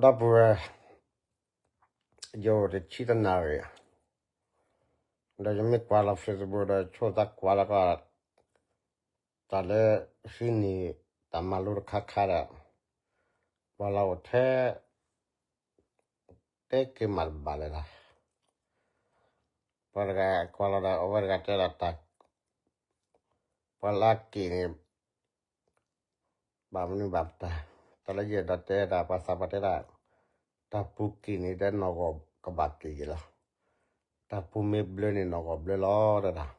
ဒီပုၢ်ဝဲၢ်, ယအိၣ်တဆံတနၣ်ရံၣ်, ဒီးယမ့ၢ်ကွၢ်လီၤ Facebook ဒီး ဆိသးကွၢ်လီၤကီး တၢ်လၢဟံးန့ၢ်တၢ်မၤလိတခါခါဒီး ကွၢ်လီၤအိၣ်ထဲ တဲက့ၤမးတဘၣ်လၢၤဒီး ပှၤတဂၤကွၢ်လီၤဒီး အဝဲတဂၤတဲဒၣ်တၢ် ပှၤလၢအက့ၤန့ၣ် ဘၣ်မနုၤဘၣ်ပတၢ်, တၢ်လၢယအဲၣ်ဒိးတဲဒၣ် ပှၤသးပှၢ်တဲဒၣ် တၢ်ပူၤက့ၤန့ၣ်ဒီးနီၢ်ဂီၢ်ကဘၣ်က့ၤက့ၤလီၤ. တၢ်ပူၤမ့ၢ်ဘျၢန့ၣ်နီၢ်ဂီၢ်ဘျၢလီၤတဒၣ်.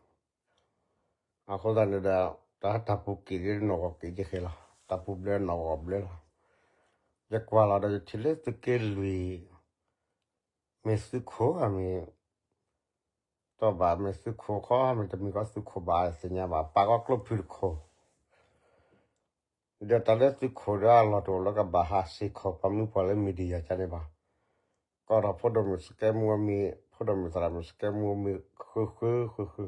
အဃိသတးန့ၣ်ဒီး တၢ်တၢ်ပူၤက့ၤဒီးနီၢ်ဂီၢ်က့ၤက့ၤဃဲလီၤ. တၢ်ပူၤဘျၢနီၢ်ဂီၢ်ဘျၢလီၤ. ယကွၢ်လီၤဒီးယထံၣ်လၢသုးက့လွံၢ် မ့ၢ်သုးခိၣ်ဧါမ့ၢ် တီၢ်ဘၣ်မ့ၢ်သုးခိၣ်ခီ မ့ၢ်တမ့ၢ်ကီသုးခိၣ်ဘၣ်သ့ၣ်ညါဘၣ် ပာ်ကီကျိဖုၣ်တခိၣ်, ဒီးတၢ်လၢသုးခိၣ်ဒီးအလီၢ်တအိၣ်လၢကဘၣ်ဟးစ့ၢ်ကီးပှၤမုၣ်ပှၢ်လၢ media ကန့ၣ်ဘၣ်. ကီၢ်ဒီးဖိဒိၣ်မုၣ်စကဲမူအမံၤ ဖိဒိၣ်မုၣ်သရၣ်မုၣ်စကဲမူအမံၤ ဃုဃုဃုဃု,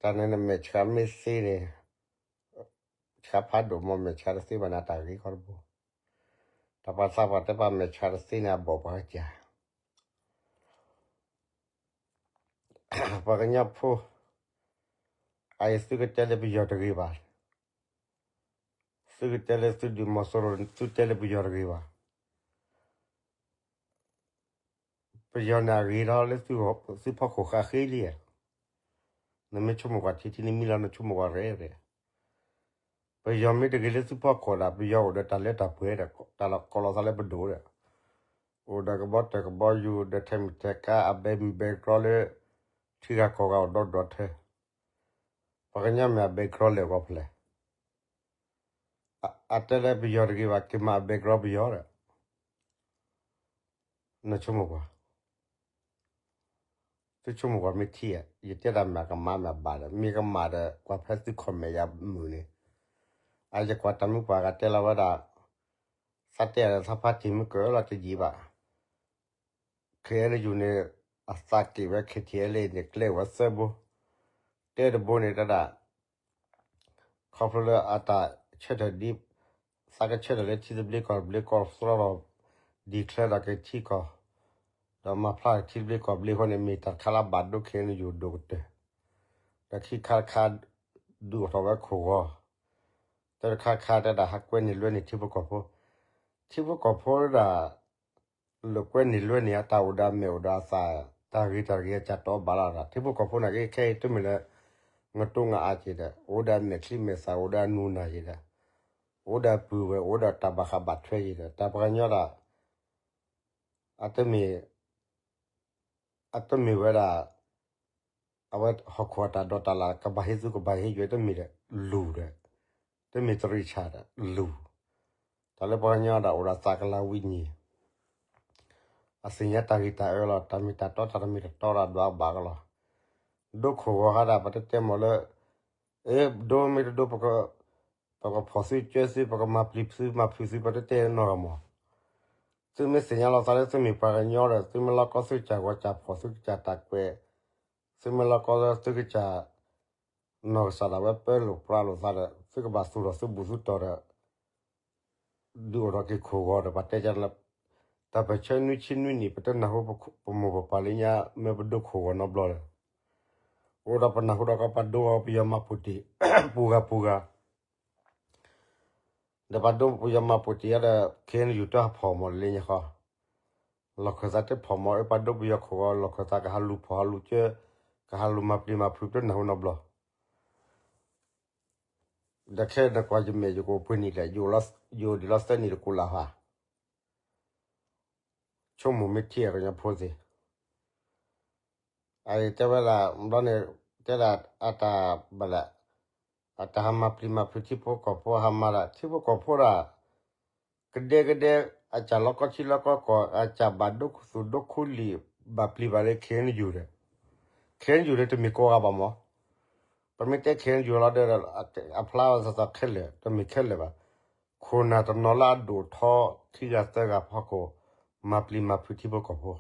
တၢ်န့ၣ်နမဲာ်ဆှးမ့ၢ်သ့န့ၣ် ဆှးဖးဒိၣ်မ့ၢ်မဲာ်ဆှးတသ့ဘၣ်န့ၣ် အတၢ်ဂ့ၤခီတဘိ, တၢ်ပှၤသးပှၢ်တဲပှၤမဲာ်ဆှးတသ့န့ၣ် အဘီၣ်ပှၤကစၢ် ပှၤကညီဖိ, အအံၤသုကတဲလၢပယီၤတဂ့ၤဘၣ်, သုကတဲလၢသုဒုးမီၤစိရိၤ သုတဲလၢပယီၤတဂ့ၤဘၣ်. ပယီၤန့ၣ်အဂ့ၤထီၣ်လၢသုဖီခိၣ်ဃၣ်ဃ့လံဧါ. နမ့ၢ်ဆိကမိၣ်ကွၢ်ထံထံန့ၣ်မံလီၤ နဆိကမိၣ်ကွၢ်ရဲၣ်ရဲၣ်. ပယီၤမ့ၢ်တဂ့ၤလၢသုဖီခိၣ်ဒီး ပယီၤအိၣ်ဒီးတၢ်လၢတၢ်ပှဲၤဒီး တၢ်လီၤကီလီၤသးလၢပဒိၣ်ဒီး အိၣ်ဒီးကဘီတၢၢ်ကဘီယူၤ ဒီးထဲမုၢ်ထဲကါ အဘဲမုၢ်ဘဲကြီလၢ ထံဂၤကီၢ်ဂၤအိၣ်ဒီဒူၣ်ထဲ, ပှၤကညီမ့ၢ်အဘဲကြီလဲၣ်ဂီၢ်ဖျဲၣ်, အတဲလၢပယီၤတဂ့ၤဘၣ် က့ၤမၤအဘဲကြီပယီၤဒီး နဆိကမိၣ်ကွၢ်, သုဆိကမိၣ်ကွၢ်မ့ၢ်ထံဧါ, ယတဲတၢ်မ့ၢ်ကမၣ်မ့ၢ်အဘၣ်ဒီး မ့ၢ်ကမၣ်ဒီး ကွၢ်ဖဲသု comment ယၤမုာ်န့ၣ်, အယကွၢ်တၢ်မုၢ်ပှၢ်ဂၤတဲလီၤဝဲဒၣ်, သးတဲဒီးသးဖါတံၢ်မ့ၢ်ကၢလီၤတယံာ်ဘၣ် KNU န့ၣ် အသးက့ၢ်ဝဲ KTLA န့ၣ် ကျဲအိၣ်ဝဲသၢဘိ, တဲတဘိန့ၣ်တဒၣ် ခီဖျိလၢအတၢ်ဆၢထၢၣ်ဒ် သးကဆၢထၢၣ်လၢထံသဘျ့ကီၢ်သဘျ့ကီၢ်သရီဒီး declare ဒီးက့ၤထံကီၢ်, ဒီးမၤဖျါထံသဘျ့ကီၢ်သဘျ့အဃိန့ၣ် မ့ၢ်တၢ်တခါလၢအဘၣ်ဒိ KNU ဒိၣ်ကတၢၢ်, ဒီးခံခါတခါ ဒုးအိၣ်ထီၣ်ဝဲခိၣ်ဂီၤ, တၢ်တခါခါတဲဒၣ်ဟးကွဲန့ၢ်လွဲန့ၢ်ထံဖိကီၢ်ဖိ, ထံဖိကီၢ်ဖိဒၣ် လိာ်ကွဲန့ၢ်လွဲန့ၢ်အတၢ်အိၣ်ဒီးအမဲာ်အိၣ်ဒီးအသး, တၢ်ဂ့ၤတၢ်ဂ့ၤအကၢ်တီဘၣ်လီၤဒီး ထံဖိကီၢ်ဖိန့ၣ်က့ ခဲအံၤတမ့ၢ်လၢ ငတိငအါက့ၤဒီး အိၣ်ဒီးအမဲာ်ချံမဲာ်သၣ် အိၣ်ဒီးအနူနၢ်က့ၤဒီး အိၣ်ဒီးအပုၢ်ဝဲၢ် အိၣ်ဒီးတၢ်ဘၣ်ဃးဘၣ်ထွဲက့ၤဒီး တၢ်ပှၤကညီဒီး အတမ့ၢ် အတမ့ၢ်ဝဲဒၣ် အဝဲဟီၣ်ခိၣ်အတၢ်ဒီးတၢ်လၢ် ကဘၣ်ဟ့ၣ်သူကဘၣ်ဟ့ၣ်ယွဲတမ့ၢ်ဒီး လူၤဒီး တမ့ၢ်တရံးဆၣ်ဒီး လူၤ, တၢ်လၢပှၤကညီဒီးအိၣ်ဒီးသးကလၤဝံၤညံၤ အသ့ၣ်ညါတၢ်ဂ့ၤတၢ်အၢလီၤ တၢ်မ့ၢ်တၢ်တီတၢ်တမ့ၢ်တတီဒီးဒွးဘၣ်ကလီၤ, ဒိခိၣ်ဂီၤဟါဒၣ် ပတတဲမ့ၢ်လၢ အ့ ဒိမ့ၢ်တဒိ ပကဖီၣ်သုကၢသု ပကမၤပျံၤသုမၤဖုးသု ပတတဲနီၢ်ဂၤမး, သုမ့ၢ်သ့ၣ်ညါလီၤသးလၢသုမ့ၢ်ပှၤကညီဒီး သုမ့ၢ်လီၤကီသုကစၢ်ဂီၤစၢ်ဖီၣ် သုကစၢ်တၢ်ကွဲး, သုမ့ၢ်လီၤကီသုကစၢ် နီၢ်ကစၢ်ဒၣ်ဝဲပၢလိာ်ပြးလိာ်သးဒီး သုကဘၣ်သူၣ်ထီၣ်သုဘူၣ်သုတီၢ်ဒီး ဒုးအိၣ်ထီၣ်က့ၤခိၣ်ဂီၤဒီး ပှၤတဲကလၢ တၢ်ပၢၢ်ဆၢနွံဆံနွံနံၣ် ပတနၢ်ဟူပမိၢ်ပပၢ်လၢညါ မ့ၢ်ပဒိခိၣ်ဂီၤနီတဘျီဒီး အိၣ်ဒီးပနၢ်ဟူဒီးကီး ပှၤဒိအီၤပယီၤမၤပူၤတံၢ် ပူၤဂၤပူၤဂၤ ဒီးပှၤဒိပယီၤမၤပူၤတံၢ်ဒီး KNU တဟးဖီၣ်မီၢ်လၢညါဃီ, လီၢ်ခၢၣ်သးတဖီၣ်မီၢ် အပှၤဒိပယီၤခိၣ်ဂီၤ လီၢ်ခၢၣ်သးကဟးလူၤဖီၣ်ဟးလူၤကၢ ကဟးလူၤမၤပျံၤမၤဖုး ပတနၢ်ဟူနီတဘျီ ဒီးခဲနကွၢ်ယမဲာ်ယကအိၣ်ပှဲၤနံၣ်လဲၣ်, ယအိၣ်ဒံးလီၤသၢနံၣ်တကူးလၢ်ဟါ, ဆိကမိၣ်မ့ၢ်ထံအကညီဖိသ့ၣ်, အအံၤတဲဝဲဒၣ် ဘျီန့ၣ် တဲဒၣ်အတၢ်ဘၣ်လဲၣ်, အတၢ်ဟးမၤပျံၤမၤဖုးထံဖိကီၢ်ဖိ ဟးမၤဒၣ်ထံဖိကီၢ်ဖိဒၣ် ကဒဲကဒဲ အစၢ်လီၤကီထံလီၤကီကီၢ် အစၢ်ဘၣ်ဒိခူသူၣ်ဒိခူလံာ် ဘၣ်ပျံၤဘၣ်လၢ KNU ဒီး KNU ဒီးတမ့ၢ်ကိးဂၤဘၣ်မီၢ်, ပမ့ၢ်တဲ KNU လီၤဒီး အဖျါဝဲသီသီခဲလၢာ် တမ့ၢ်ခဲလၢာ်ဘၣ်, ခိၣ်နၢ်တနီၤလၢအဒိၣ်ထီ ခံဂၤသၢဂၤဖီခိၣ် မၤပျံၤမၤဖုးထံဖိကီၢ်ဖိ,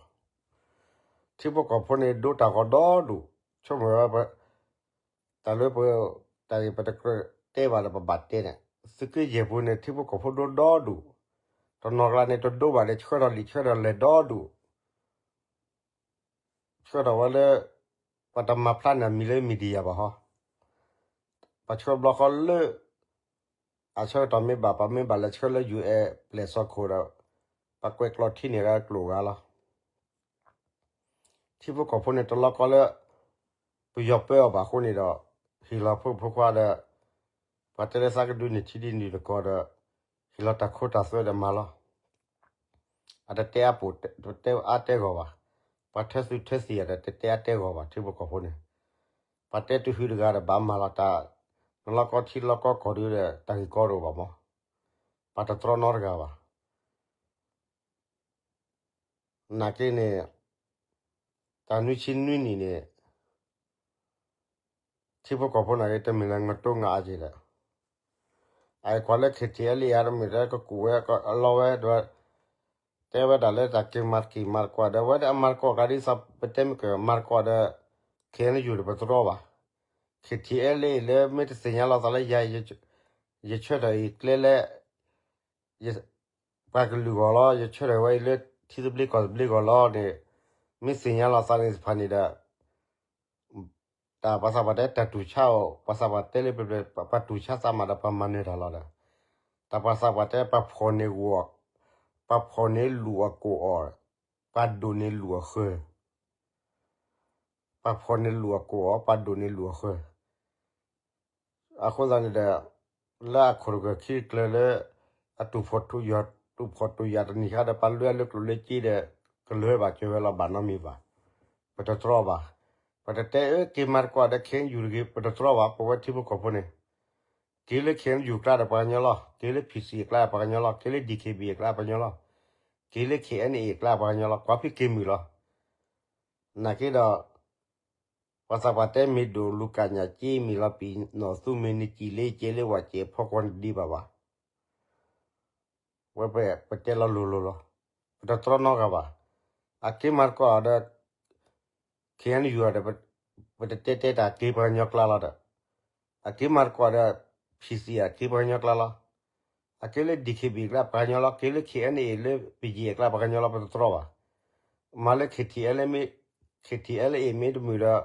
ထံဖိကီၢ်ဖိန့ၣ်ဒိတၢ်ဂီၤဒီဒူၣ်, ဆိကမိၣ်ဝဲ တၢ်လၢပ တၢ်ဂ့ၢ်ပတကြၢးတဲဘၣ်ဒီးပဘၣ်တဲန့ၣ်, သုးက့ယဲၢ်ပူၤန့ၣ် ထံဖိကီၢ်ဖိဒိဒီဒူၣ်, တနီၤကျါန့ၣ်တဒိဘၣ်ဒီး ဆှၢထီၣ်လံာ်ဆှၢထီၣ်လဲၢ်ဒီဒူၣ်, ဆှၢထီၣ်ဝဲလၢ ပှၤတမၤဖျါန့ၢ်အမံၤလၢ media ဘၣ်ဟီ, ပှၤဆှၢဘျီဃီလၢ အဆၢကတီၢ်မ့ၢ်ဘၣ် ပှၤမ့ၢ်ဘၣ်လဲၤဆှၢလၢ ယူၢ်အဲၣ် ပျဲၢ်စီၤခိၣ်ဒီး ပှၤကွဲးကျိာ်ထံန့ၢ်ဂၤကျိာ်ဂၤလီၤ. ထံဖိကီၢ်ဖိန့ၣ်တလီၢ်ကီလၢ ပယီၤပၢအီၤဘၣ်အဃိန့ၣ်ဒီး ဟ့ၣ်လီၤဖိဖိခွါဒီး ပှၤတဲလၢသးကဒုးန့ၢ်ထံဒုးန့ၢ်ကီၢ်ဒီး ဟ့ၣ်လီၤတၢ်ခိတၢ်သွဲဒီးမၤလီၤ. အတတဲအါပိာ် တတဲအါတဲဂီၢ်ဘၣ်. ပှၤထၢသုးထၢသံၣ်အတတဲအါတဲဂီၢ်ဘၣ် ထံဖိကီၢ်ဖိန့ၣ်. ပှၤတဲတဟူးတဂၤဒီးဘၣ်မၤလီၤတၢ်, နလီၢ်ကီထံလီၢ်ကီကီၢ်ဒုးဒီး တၢ်ဂ့ၢ်ကီတအိၣ်ဘၣ်မး, ပှၤတတြီနီတဂၤဘၣ်. နာ်က့န့ၣ် တၢ်နွံဆံနွံနံၣ်န့ၣ် ထံဖိကီၢ်ဖိနာ်က့ တမ့ၢ်လၢငတိငါအက့ဒီး အကွၢ်လၢ KTLA အတမ့ၢ်တကကူးဝဲအလီဝဲဒီး တဲဝဲဒၣ်လၢတၢ်က့ၤမၤတက့ၢ်မၤတကွၢ်ဒီး ဝဲဒၣ်အမၤတကွၢ်ကဒီး ပတဲမ့ၢ်ကမၤတကွၢ်ဒီး KNU ဒီးပတြီဘၣ်. KTLA လၢမ့ၢ်တသ့ၣ်ညါလီၤသးလၢယၤ ယဆၢထၢၣ်အံၤကျဲလၢ ပှၤကလုာ်ဂီၢ်လီၤ, ယဆၢထၢၣ်ဝဲအံၤလၢထံသဘျ့ကီၢ်သဘျ့ဂီၢ်လီၤန့ၣ် မ့ၢ်သ့ၣ်ညါလီၤသးန့ၣ်တဖၣ်န့ၣ်ဒီး တၢ်ပှၤသးပှၢ်တဲတၢ်တူၢ်ဆါအိၣ်, ပှၤသးပှၢ်တဲလၢပျဲၢ်ပျဲၢ် ပှၤတူၢ်ဆါသးမးဒီးပှၤမၤနၢၤတၢ်လီၤဒီး တၢ်ပှၤသးပှၢ်တဲ ပှၤဖှီၣ်န့ၢ်ဂီၢ်, ပှၤဖှီၣ်န့ၢ်လူၤအကိာ်အီၤ, ပှၤဒိၣ်န့ၢ်လူၤအဃၢၤ, ပှၤဖှီၣ်န့ၢ်လူၤအကိာ်အီၤ, ပှၤဒိၣ်န့ၢ်လူၤအဃၢၤ. အဃိသတးန့ၣ်ဒီး လၢအခိၣ်တဂၢၢ်ခံတကျၢၤလၢ အတူၢ်ဖှီၣ်တူၢ်ယာ် တူၢ်ဖှီၣ်တူၢ်ယာ်တနံၤဃါဒီး ပှၤလွဲအလၢကျိၣ်လၢစ့ဒီး ကလၢၤဘၣ်ကၢၤဝဲလီၤဘၣ်နီတမံၤဘၣ်. ပတတြီဘၣ်. ပတတဲအၢ က့ၤမၤတကွၢ်ဒီး KNU တဂ့ၤ ပတတြီဘၣ် ပဝဲထံဖိကီၢ်ဖိန့ၣ် က့ၤလၢ KNU အကျါဒီးပှၤကညီလီၤ, က့ၤလၢ PC အကျါဒီးပှၤကညီလီၤ, က့ၤလၢ DKB အကျါပှၤကညီလီၤ, က့ၤလၢ KNA အကျါပှၤကညီလီၤ, ကွၢ်ဖံးက့ၤမုာ်လီၤ. နာ်က့ဒီး ပှၤသးပှၢ်တဲမ့ၢ်ဒိၣ်လူၤကၣ်ညၣ်က့ မ့ၢ်လီၤပံာ်နီၣ်သူမ့ၢ်နကံၣ်လ့ကဲလၢဝဲကဲဖီကွၢ်နဒံးဘၣ်ဘၣ်. ဝဲပ ပတဲလီၤလိၤလိၤလီၤ. ပတတြီနီတဂၤဘၣ်. အက့ၤမၤတကွၢ်ဒီး KNU ဒီး ပတတဲတဲတၢ်က့ၤပှၤကညီကျါလီၤဒီး အက့ၤမၤတကွၢ်ဒီး PC အက့ၤပှၤကညီကျါလီၤ. အက့ၤလၢ DKB အကျါပှၤကညီလီၤ, က့ၤလၢ KNA လၢ BGF အကျါပှၤကညီလီၤ ပတတြီဘၣ်. မၤလၢ KTLA မ့ၢ် KTLA မ့ၢ်တမုာ်ဒီး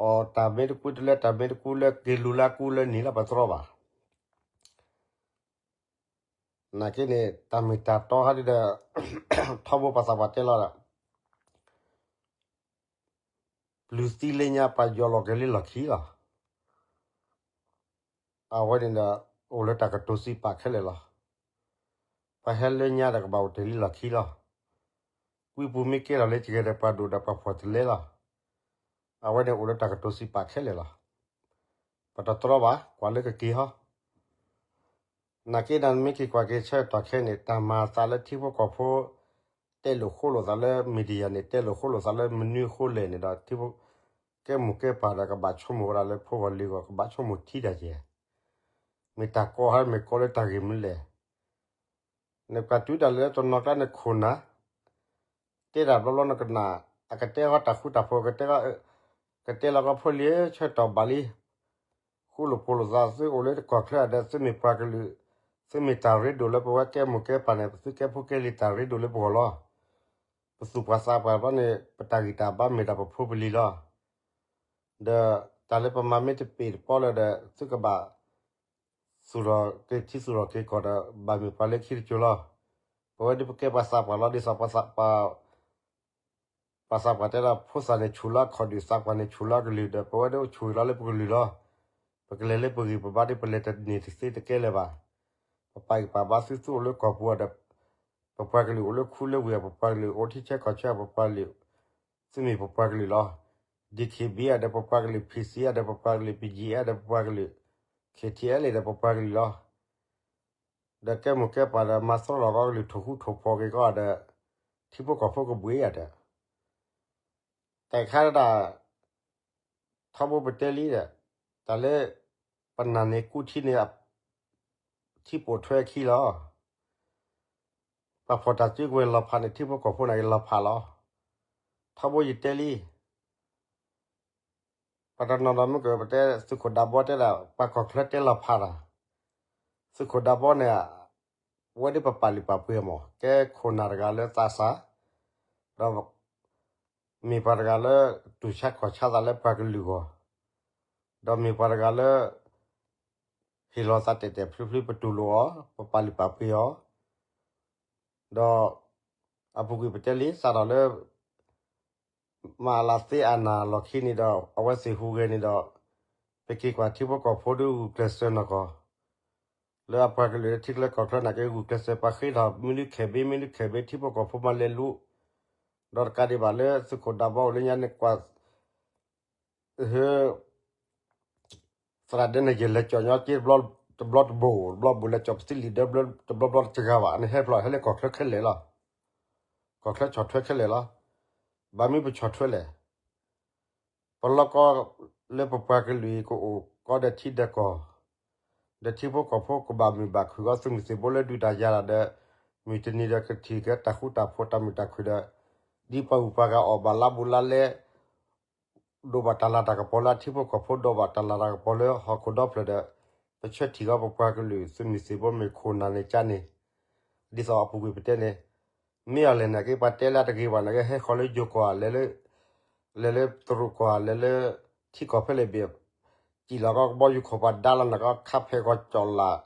အီၣ်တၢ်မ့ၢ်တကူတလဲ တၢ်မ့ၢ်တကူလၢက့ၤလူၤလၢအကူလၢနံၤလီၤပတတြီဘၣ်. နာ်က့န့ၣ် တၢ်မ့ၢ်တၢ်တီဟးဒ်ဒီး ထီဘိပှၤသးပှၢ်တဲလီၤဒီး ပျုၤသံလၢညါပှၤယီၤလီၤက့ၤလၢလီၢ်ခံလီၤ. အဝဲန့ၣ်ဒီး အိၣ်လၢတၢ်ကတိၤစံးပာ်ခဲလၢာ်လီၤ. ပှၤဟဲလၢညါဒီးကဘၣ်အိၣ်တ့ၢ်လံလီၢ်ခံလီၤ. ဝံပူၤမ့ၢ်ကဲထီၣ်လၢယဂဲၤဒီးပှၤဒိၣ်ဒီးပှၤဖှီၣ်တလဲလီၤ. အဝဲန့ၣ်အိၣ်လၢတၢ်ကတိၤစံးပာ်ခဲလၢာ်လီၤ. ပတတြီဘၣ် ကွၢ်လၢကက့ၤဟီ နာ်က့ဒီးမ့ၢ်က့ၤကွၢ်က့ၤဆၢကတီၢ်ခဲအံၤန့ၣ် တၢ်မၤသးလၢထံဖိကီၢ်ဖိ တဲလိာ်ဃိလိာ်သးလၢ media န့ၣ် တဲလိာ်ဃိလိာ်သးလၢမနုၤအဃိလဲၣ်န့ၣ်ဒီး ထံဖိ ကဲမိၢ်ကဲပၢ်ဒီးကဘၣ်ဆိကမိၣ်ဝဲဒၣ်လၢဖိဂီၢ်လံၤဂီၢ် ကဘၣ်ဆိကမိၣ်ထံတၢ်ကဲ မ့ၢ်တၢ်ကီဟးမ့ၢ်ကီလၢတၢ်ဂ့ၢ်မနုၤလဲၣ် နပှၤတုၤဒၣ်လဲာ်လၢတနီၤကျါနခိၣ်နၢ် တဲတၢ်ဘျီဘျီနကနၣ် အကတဲဃီတၢ်ဃူတၢ်ဖိး ကတဲလီၤကီဖိလံ ဆၢကတီၢ်ဘၣ်လံ ဃူလိာ်ဖိးလိာ်သး သုအိၣ်လၢတကီၢ်ချၢဒီး သုမ့ၢ်ပှၤကလုာ် သုမ့ၢ်တၢ်ရ့ဒိၣ်လၢပဝဲကဲမိၢ်ကဲပၢ်န့ၣ် ပသုကဲဖိကဲလံၤတၢ်ရ့ဒိၣ်လၢပဂီၢ်လီၤ. ပသူၣ်ပှၤသးပှၢ်ဘျီန့ၣ် ပတၢ်ဂံၢ်တၢ်ဘါမ့ၢ်ဒၣ်ပဖိပလံၤလီၤ. ဒီးတၢ်လၢပမၤမ့ၢ်တပ့ၢ်တပီလၢၤဒီး သုကဘၣ် သူၣ်ထီၣ်က့ၤထံသူၣ်ထီၣ်က့ၤကီၢ်ဒီး ဘၣ်မ့ၢ်ပှၤလၢခံတစိၤလီၤ. ပဝဲဒၣ်ပကဲပှၤသးပှၢ်လီၤ ဒ်သိးပှၤသးပှၢ် ပှၤသးပှၢ်တဲဒၣ် ဖိသၣ်န့ၣ်ဆူၣ်လၢအခီၣ်ဒုး သးပှၢ်န့ၣ်ဆူၣ်လၢအကလုၢ်ဒီး ပဝဲဒၣ်အိၣ်ဆူၣ်လီၤလၢပကလုၢ်လီၤ. ပကလဲၤလၢပဂံၢ်ပဘါဒ်ပလဲၤတန့ၢ်တသ့တကဲလၢၤဘၣ်. ပပာ်ဂံၢ်ပာ်ဘါသု သုအိၣ်လၢကီၢ်ပူၤဒီး ပပှၤကလုာ်အိၣ်လၢခူလၢဝ့ၢ် ပပှၤကလုာ်အိၣ်ထံဆၢကီၢ်ဆၢ ပပှၤကလုာ် သုမ့ၢ်ပပှၤကလုာ်လီၤ. DKB ဒီးပပှၤကလုာ် PC ဒီးပပှၤကလုာ် BGF ဒီးပပှၤကလုာ် KTLA ဒီးပပှၤကလုာ်လီၤ. ဒီးကဲမိၢ်ကဲပၢ်ဒီး မၤသရီလီၤကီကလုာ် ထိၣ်ဃူထိၣ်ဖိးက့ၤကီးဒီး ထံဖိကီၢ်ဖိကဘှံးယၤဒီး တၢ်ခါဒၣ် ထီဘိပတဲလံဒီး တၢ်လၢ ပနၢ်န့ၣ်ကူထံန့ၣ် ထံပိာ်ထွဲခံလီၤ. ပှၤဖီၣ်တၢ်စုကဝဲၤလီၤဖးန့ၣ် ထံဖိကီၢ်ဖိန့ၣ်က့ၤလီၤဖးလီၤ. ထီဘိယတဲလံ ပှၤတနီၤနီၤမ့ၢ်ကပတဲ သုးခိၣ်ဒးဘီတဲဒၣ် ပှၤကီၢ်ချၢတဲလီၤဖးတၢ်, သုးခိၣ်ဒးဘီန့ၣ် အဝဲဒၣ်ပပာ်လုၢ်ပာ်ပှ့ၤအီၤမး ကဲခိၣ်နၢ်တဂၤလၢသးစၢ်, ဒီးမ့ၢ်ပှၤတဂၤလၢ တူၢ်ဆါခီၣ်ဆါသးလၢပှၤကလုာ်အဂီၢ်, ဒီးမ့ၢ်ပှၤတဂၤလၢ ဟ့ၣ်လီၤသးတဲာ်တဲာ်ဖျုးဖျုး ပတူၢ်လိာ်အီၤ ပပာ်လုၢ်ပာ်ပှ့ၤအီၤ, ဒီးအပူၤကွံာ်ပတဲလံ စးထီၣ်လၢ မၤလၤသ့အနၢ်လီၢ်ခံန့ၣ်ဒီး အဝဲသ့ၣ်ဟူးဂဲၤန့ၣ်ဒီး ပက့ၤကွၢ်ထံဖိကီၢ်ဖိဒုးဂုာ်ကျဲးစၢးနီၢ်ကီၢ်, လၢအပှၤကလုာ်လၢထံချၢကီၢ်ချၢနာ်က့ ဂုာ်ကျဲးစၢးပာ်ဃ့ထီၣ် မ့ၢ်ဒုးခဲးဘ့ မ့ၢ်ဒုးခဲးဘ့ ထံဖိကီၢ်ဖိမၤလဲၤလူၤ, ဒီးတကးဒံးဘၣ်လၢသုးခိၣ်ဒးဘီအိၣ်လၢညါန့ၣ်ကွၢ် သရၣ်ဒဲန့ၣ် ယလဲၤကၠီၣ်ညီက့ တဘျီတဘိ တဘျီဘိ လဲၤကၠီၣ်ပသံလံာ်ဒၢ တဘျီဘျီတစှၤဘၣ် န့ၣ်ဟဲဖျိးဟဲလၢကီၢ်ချၢခဲလၢာ်လီၤ. ကီၢ်ချၢဆီၣ်ထွဲခဲလၢာ်လီၤ. ဘၣ်မနုၤပဆီၣ်ထွဲလဲၣ်. ပလီၢ်ကီၢ်လၢပပှၤကလုာ်အံၤကအိၣ်ကီးဒီးထံဒီးကီၢ်, ဒီးထံဖိကီၢ်ဖိကဘၣ်မုာ်ဘၣ်ခုၣ်အီၤ သုးမုၢ်သံၣ်ဘိလၢဒုးတၢ်ယၤတၢ်ဒီး မုၢ်တနံၤဒီးကထံၣ်က့ၤတၢ်ဃူတၢ်ဖိးတၢ်မုာ်တၢ်ခုၣ်ဒီး ဒ်ပှၤဂုၤပှၤဂၤအီၣ်ဘၣ်လါဘူးလါလဲ ဒိးဘၣ်တၢ်လၤတၢ်ကပီၤလၢအထံဖိကီၢ်ဖိ ဒိးဘၣ်တၢ်လၤတၢ်ကပီၤလၢဟီၣ်ခိၣ်ဒီဖျၢၣ်ဒီး ပဆၢထံၣ်ကီးပပှၤကလုာ်သုးမုၢ်သံၣ်ဘိမ့ၢ်ခိၣ်နၢ်န့ၣ်ကါန့ၣ်, ဒ်သိးအပူၤကွံာ်ပတဲန့ၣ်, မ့ၢ်အီၤလဲၣ်နာ်က့ ပှၤတဲလၢအတဂ့ၤဘၣ်နာ်က့ ဟဲဃီၤလၢယိၤကီၢ်ဧါ လဲၤလၢ လဲၤလၢတရူးကီၢ်ဧါ လဲၤလၢထံကီၢ်ဖဲလဲၣ်ဘ့ၣ်, စံၣ်လီၤကီးကဘီယူၤခိၣ် ပှၤဒါလီၤနၤကီး ခါဖဲးကီၢ်ကၠီၣ်လး